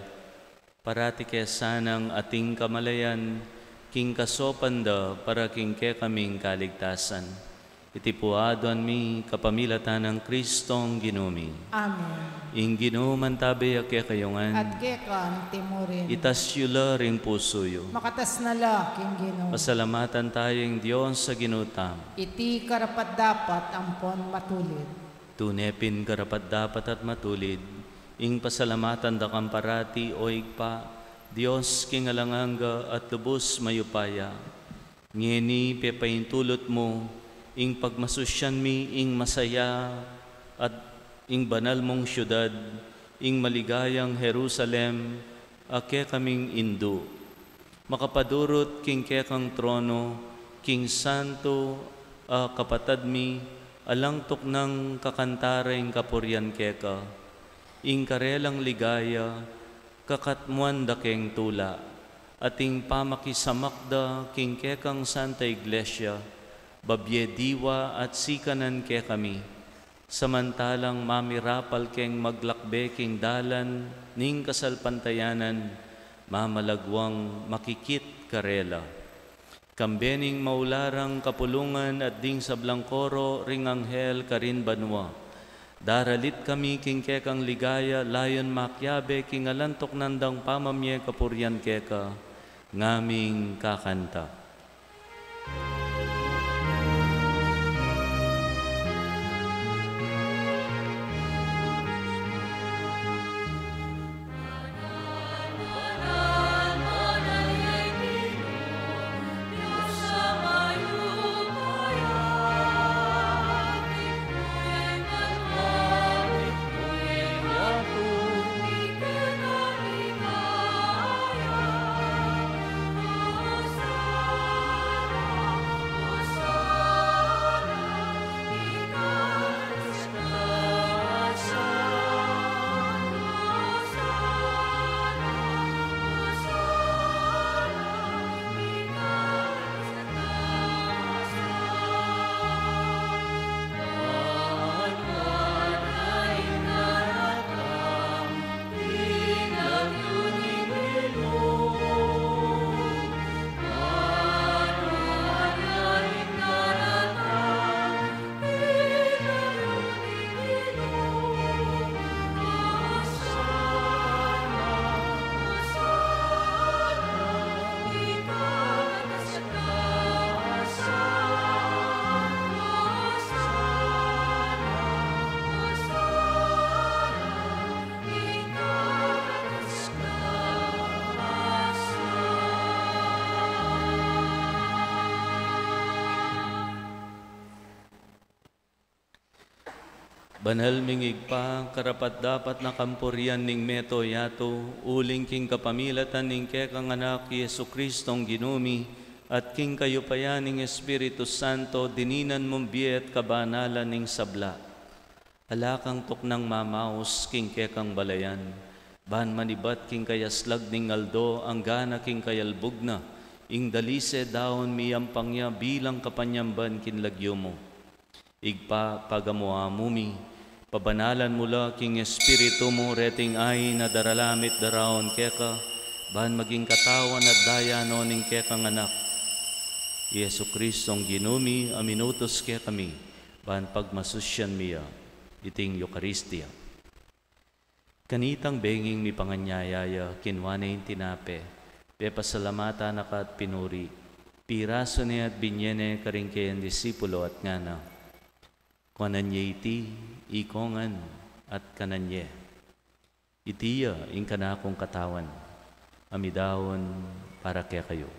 Parati ke sanang ating kamalayan king kasopan da para king kekaming kaligtasan. Iti pu aduan mi kapamilatan nang Kristong Ginu mi. Amen. Ing Ginu mantabe ya kekayu ngan. At keka mu rin. Itas yu la ring pusu yu. Makatas na la king Ginu. Pasalamatan taya ing Dios a Ginu tamu. Iti karapat-dapat ampon matulid. Tune pin karapat-dapat at matulid ing pasalamatan da kang parati, o Ibpa, Dios king alang angga at lubus mayupaya. Ngeni pepaintulut mu ing pagmasusyan mi ing masaya at ing banal mung siudad, ing maligayang Jerusalem, a kekaming indu. Makapadurut king kekang trono, king santo a kapatad mi, alang tuknang kakanta ra ing kapurian keka. Ing karelang ligaya, kakatmuan da keng tula, at ing pamakisamak da king kekang Santa Iglesia, babie diwa at sikanan kekami, samantalang mamirapal keng maglakbe king dalan ning kasalpantayanan, mamalaguang makikit karela. Kambe ning maulalang kapulungan at ding sablang koro ring anghel karin banua. Daralit kami king kekang ligaya, layun makiabe king alang tuknang dang pamamie kapurian keka, ngaming kakanta. Banal ming Ibpa, karapat-dapat na kampurian ning mabilug a yatu, uling king kapamilatan ning kekang Anak, i Jesucristong Ginu mi, at king kayupayan ning Espiritu Santo, dininan mung bie at kabanalan ning sabla. Ala kang tuknang mamaus king kekang balayan, ban manibat king kayaslag ning aldo, anggana king kayalbug na, ing dalise daun miyampang ya bilang kapanyamban king lagyu mu. Ibpa, pagamu-amu mi, pabanalan mu la king Espiritu mu reting ain a daralamit daraun keka, ban maging katawan at daya no ning kekang Anak, i Jesucristong Ginu mi, a minutus kekami, ban pagmasusyan mi ya. Iting Eukaristia. Kanitang benging mipanganyaya ya, kinua ne ing tinape, pepasalamatan na ka at pinuri, pirasu ne at binye ne karing kayang disipulo at ngana: Kuanan ye iti, ikong ngan, at kanan ye. Iti ya ing kanakung katawan, a midaun para kekayu.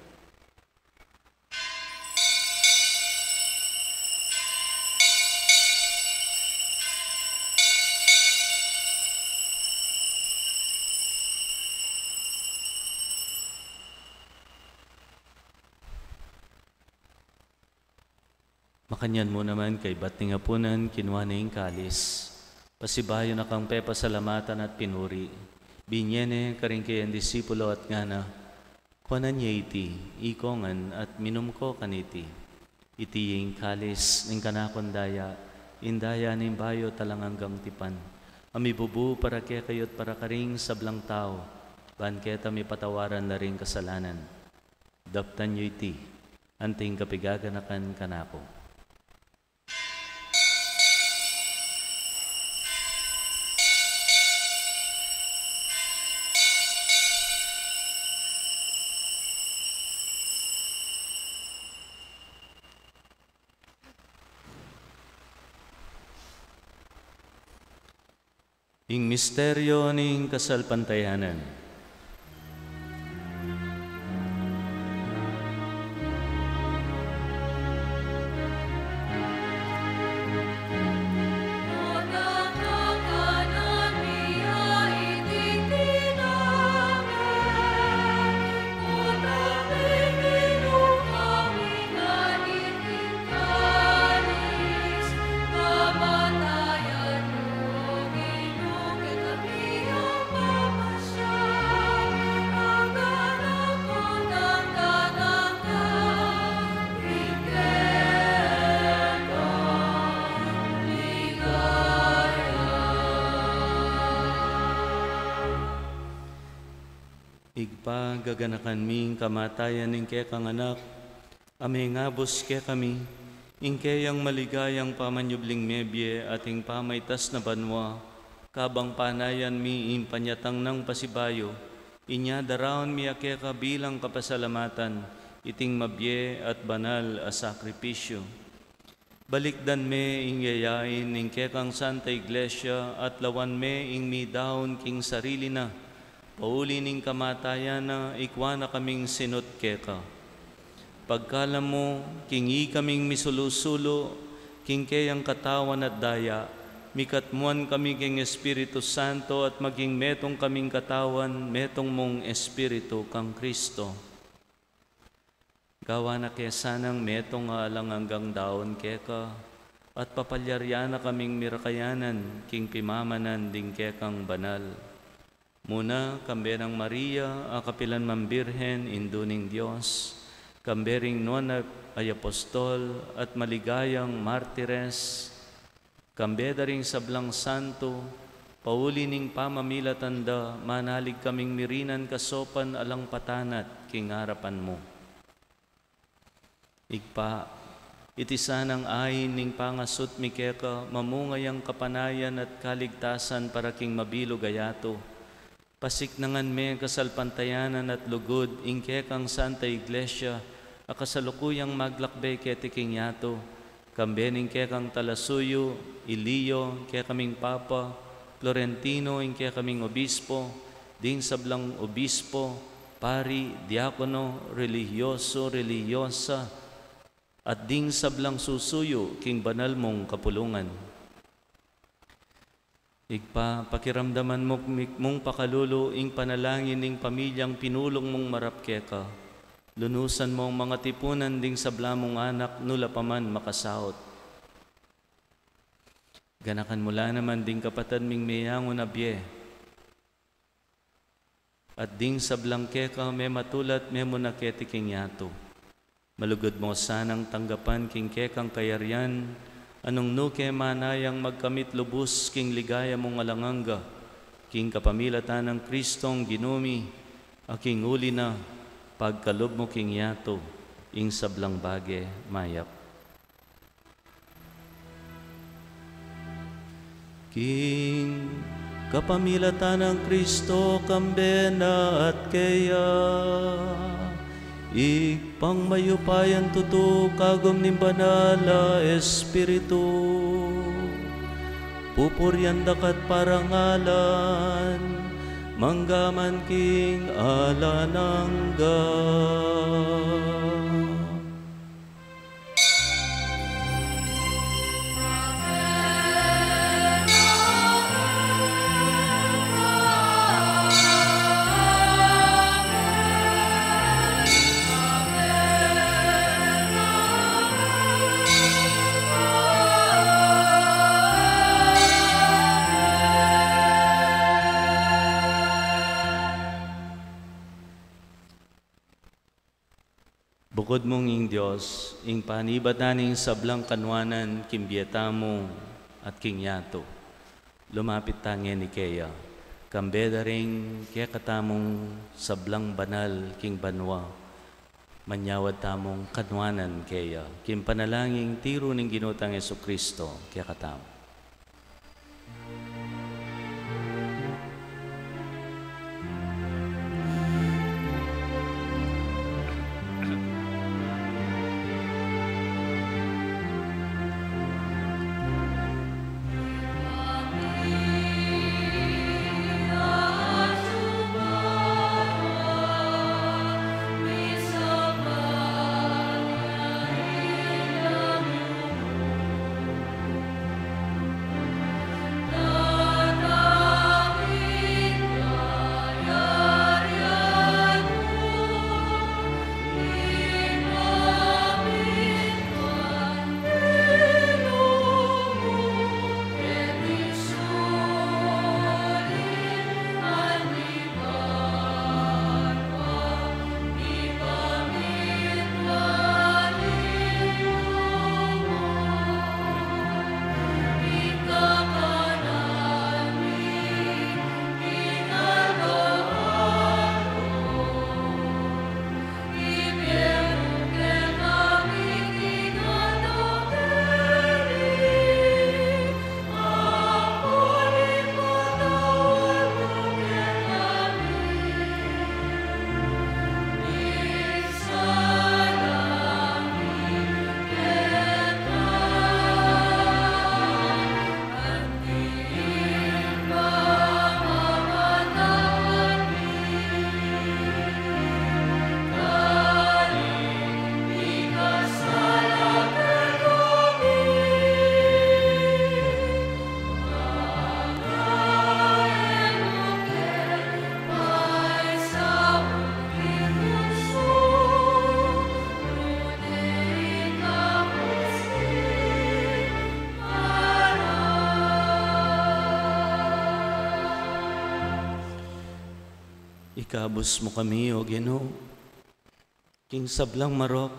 Kanyan mu naman kaybat ning apunan, kinua ne ing kalis. Pasibayu na kang pepasalamatan at pinuri. Binye ne karing kayang disipulo at ngana, kuanan ye iti, ikong ngan at minum ko kaniti. Iti ing kalis ning kanakung daya, ing daya ning bayu at alang anggang tipan. A mibubu para kekayu at para karing sablang tau, ban keta mipatawaran la ring kasalanan. Daptan yu iti, anting kapigaganakan kanaku. Ing misteryo ning kasalpantayanan. Ibpa, gaganakan mi ing kamatayan ning kekang Anak, a mengabus kekami, ing keyang maligayang pamanyubling mebie at ing pamaitas na banua, kabang panayan mi ing panyatang nang pasibayu, inya daraun mi a keka bilang kapasalamatan, iting mabie at banal a sakripisyu. Balikdan me ing yayain ning kekang Santa Iglesia at lawan me ing midaun king sarili na, pauli ning kamatayan na, ikwa na kaming sinut keka. Pagkalam mu, king ikaming misulu-sulu king keyang katawan at daya, mikatmuan kami king Espiritu Santo at maging metung kaming katawan, metung mung Espiritu kang Kristo. Gawan na ke sanang metung a alang anggang daun keka, at papalyarian na kaming mirakayanan king pimamanan ding kekang banal. Muna, kambe nang Maria, a kapilan man Birhen, Indu ning Dios, kambe ring nuan a apostol, at maligayang martires, kambe da ring sablang santo, pauli ning pamamilatan da, manalig kaming mirinan kasopan alang patanat king arapan mu. Ibpa, iti sanang ain ning pangasut mi keka, mamunga yang kapanayan at kaligtasan para king mabilug a yatu. Pasiknangan me kasalpantayanan at lugud ing kekang Santa Iglesia, a kasalukuyang maglakbe keti king yatu, kambe ning kekang talasuyu, i Leo, kekaming Papa, Florentino, ing kekaming obispo, ding sablang obispo, pari, diakono, relihiyoso, relihiyosa, at ding sablang susuyu king banal mung kapulungan. Ibpa, pakiramdaman mu, mung pakalulu ing panalangin ning pamilyang pinulung mung marap keka. Lunusan mu ang mangatipunan ding sabla mung anak, nu la pa man makasaut. Ganakan mu la naman ding kapatad ming meyangu na bie, at ding sablang keka mematulat, memuna keti king yatu. Malugud mu sanang tanggapan king kekang kayarian, a nung nu ke manayang magkamit lubus king ligaya mung alang angga, king kapamilatan nang Kristong Ginu mi, a king uli na, pagkalub mu king yatu ing sablang bage mayap. King kapamilatan nang Kristo, kambe na at keya, Ibpang mayupayang tutu, kagum ning banal a Espiritu, pupurian da ka't parangalan, mangga man king alang angga. Bukud mung ing Dios, ing panibatan ning sablang kanuanan king bie tamu at king yatu. Lumapit ta ngeni keya, kambe da ring kekatamung sablang banal king banua, manyawad tamung kanuanan keya, king panalangin tiru ning Ginu tang Jesucristo, kekatamu. Ikabus mu kami, O Ginu, king sablang marok,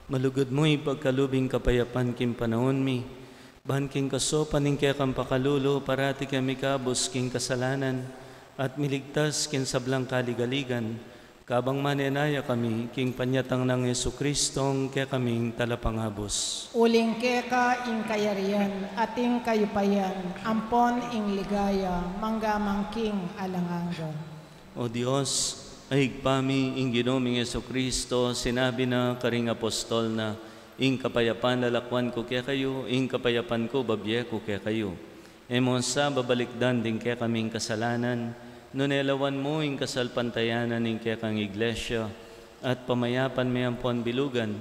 malugud mu ipagkalub ing kapayapan king panaun mi, ban king kasaupan ning kekang pakalulu, parati kami ikabus king kasalanan, at miligtas king sablang kaligaligan, kabang manenaya kami king panyatang nang Jesucristong kekaming Talapangabus. Uling keka ing kayarian, at ing kayupayan, ampon ing ligaya, mangga man king alang angga. O Dios, a Ibpa mi, ing Ginu ming Jesucristo, sinabi na karing apostol na, "Ing kapayapan lalakwan ku kekayu, ing kapayapan ku babie ku kekayu." E mu sa babalikdan ding kekaming kasalanan, nune lawan mu ing kasalpantayanan ning kekang Iglesia, at pamayapan me ampon bilugan,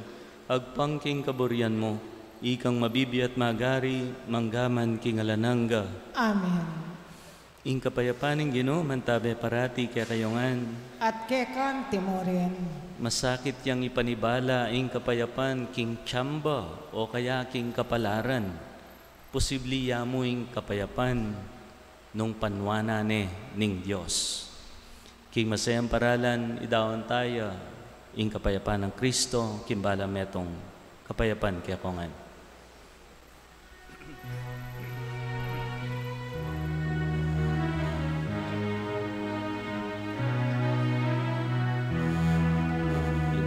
agpang king kaburian mu, ikang mabibie at magari, mangga man king alang angga. Amen. Ing kapayapan ning Ginu mantabe parati kekayu ngan. At keka mu rin. Masakit yang ipanibala ing kapayapan king tsamba o kaya king kapalaran. Posibli ya mu ing kapayapan nung panuanan ne ning Dios. King masayang paralan, idaun taya ing kapayapan nang Kristo, king bala metung kapayapan kekongan.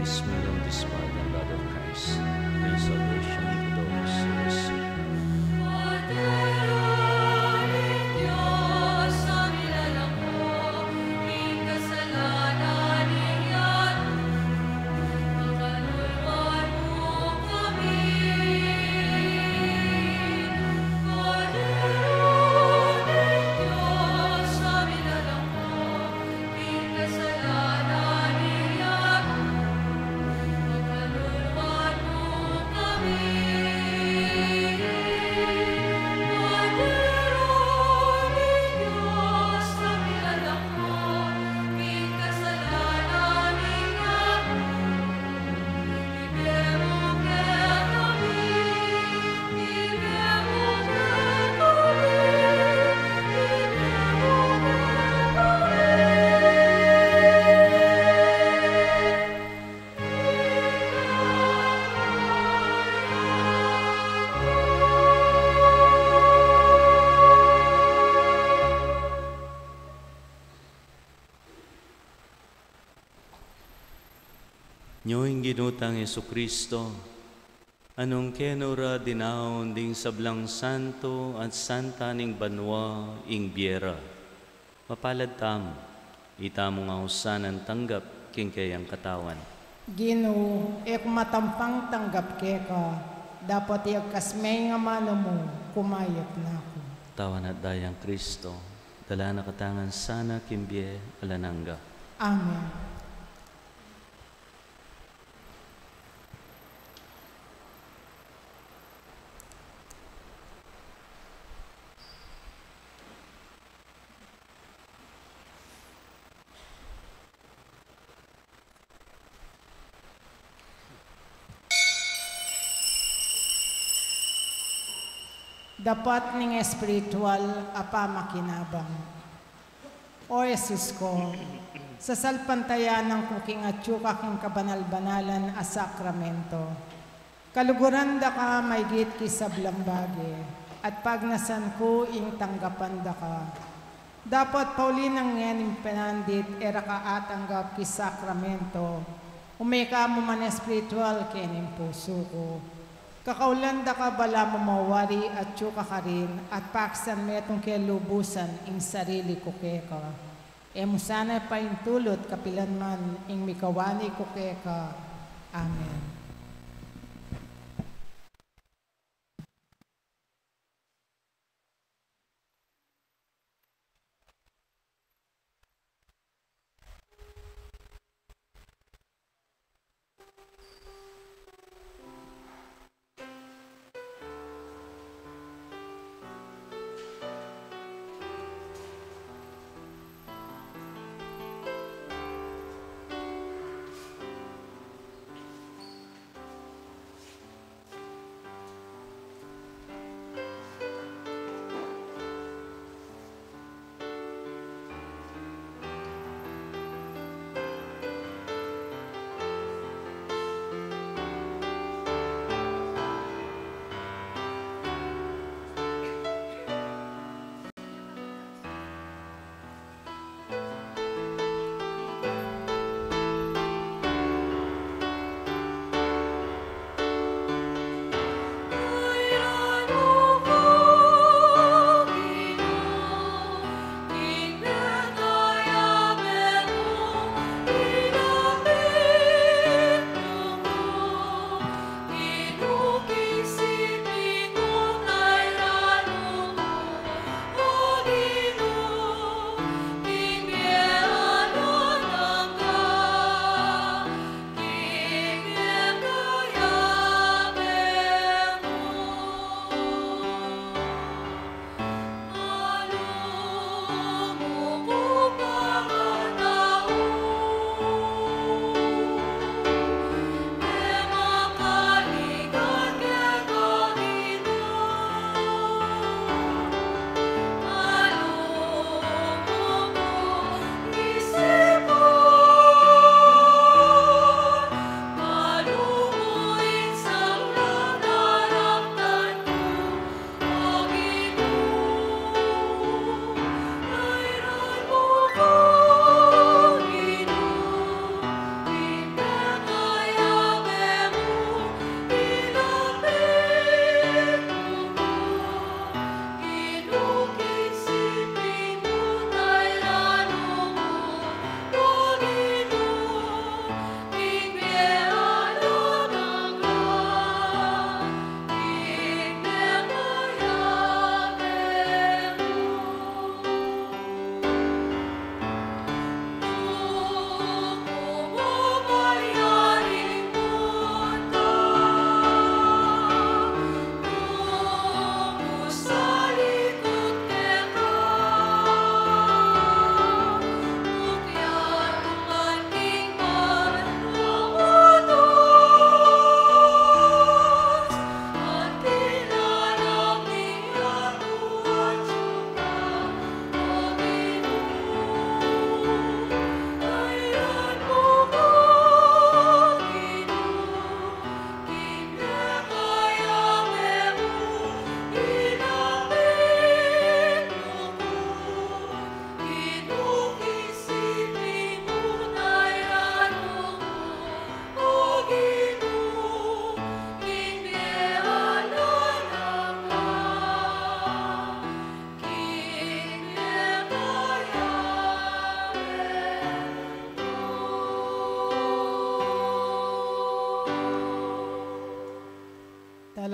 It is me on this body and blood of Christ, for your salvation to those who receive. Nyo ing Ginu tang Jesucristo, a nung kenu ra dinaun ding sablang santo at santa ning banua ing bie ra, mapalad tamu, itamu ngan sana tanggap king keyang katawan. Ginu, e ku matampang tanggap keka, dapot iyagkas me ing amanu mu, kumayap na ku. Katawan at dayang Cristo, dala na katamu ngan sana king bie alang angga. Amen. Dapat ning espiritual a pamakinabang. O Jesus ko, sasalpantayanan ku king atyu ka king kabanal-banalan a sakramento. Kaluguran da ka maigit king sablang bage, at pagnasan ku ing tanggapan da ka. Dapot pauli nang ngening penandit e ra ka atanggap king sakramento, ume ka mu man espiritual kening pusu ku. Kakaulan da ka bala mu mawari atyu ka karin at pakisan metung ke lubusan ing sarili ku keka. E mu sana paintulut kapilan man ing mikawani ku keka. Amen.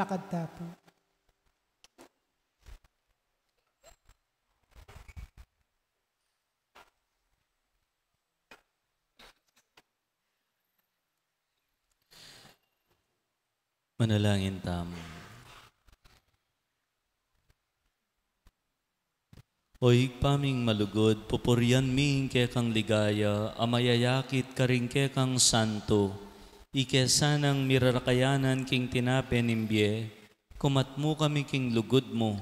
Kanta po. Manalangin tamu. O Ibpa ming malugud, pupurian mi ing kekang ligaya a mayayakit karing kekang santo, ike sanang mirarakayanan king tinape ning bie, kumat mu kami king lugud mu,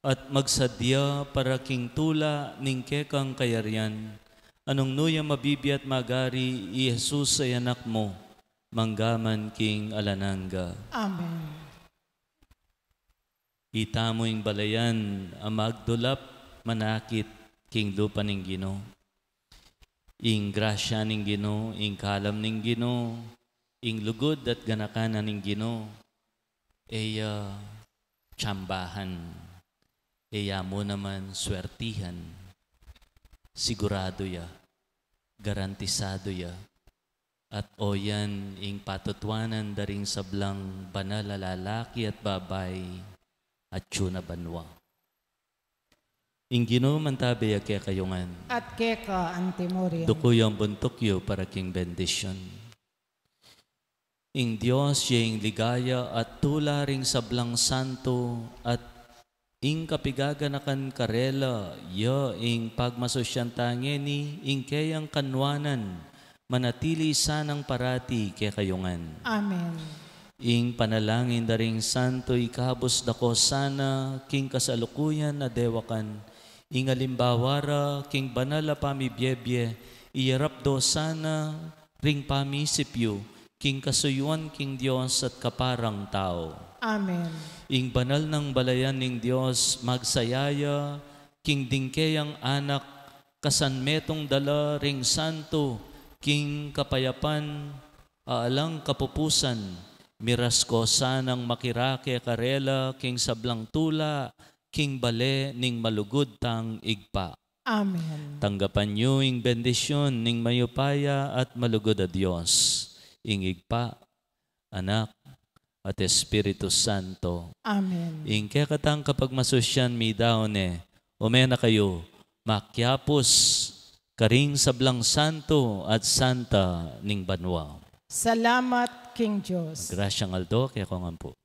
at magsadya para king tula ning kekang kayarian, a nung nu ya mabibie at magari i Jesus a Anak mu, mangga man king alang angga. Amen. Itamu ing balayan a magdulap manakit king lupa ning Ginu. Ing grasya ning Ginu, ing kalam ning Ginu, ing lugud at ganakan na ning Ginu, e ya tsambahan, e ya mu naman swertihan, sigurado ya, garantisado ya, at oyan ing patutuanan da ring sablang banal a lalaki at babai atyu na banua. Ing Ginu mantabe ya kekayu ngan. At keka antimurin. Duku yu ing buntuk yu para king bendisyun. Ing Dios ya ing ligaya at tula ring sablang santo, at ing kapigaganakan karela ya ing pagmasusyan ta ngeni ing keyang kanuanan manatili sanang parati kekayu ngan. Amen. Ing panalangin da ring santo ikabus da ko sana king kasalukuyan a dewakan, ing alimbawa ra king banal a pamibiebie, iyarap do sana ring pamisip yu king kasuyuan king Dios at kaparang tau. Amen. Ing banal nang balayan ning Dios magsaya ya king ding keyang anak, kasan metung da la ring santo king kapayapan a alang kapupusan, miras ko sanang makirake karela king sablang tula king bale ning malugud tang Ibpa. Amen. Tanggapan yu ing bendisyun ning mayupaya at malugud a Dios, ing Ibpa, Anak, at Espiritu Santo. Amen. Ing kekatang kapagmasusyan midaun ne, ume na kayu makiapus karing sablang santo at santa ning banua. Salamat king Dios. Grasyang aldo kekongan pu.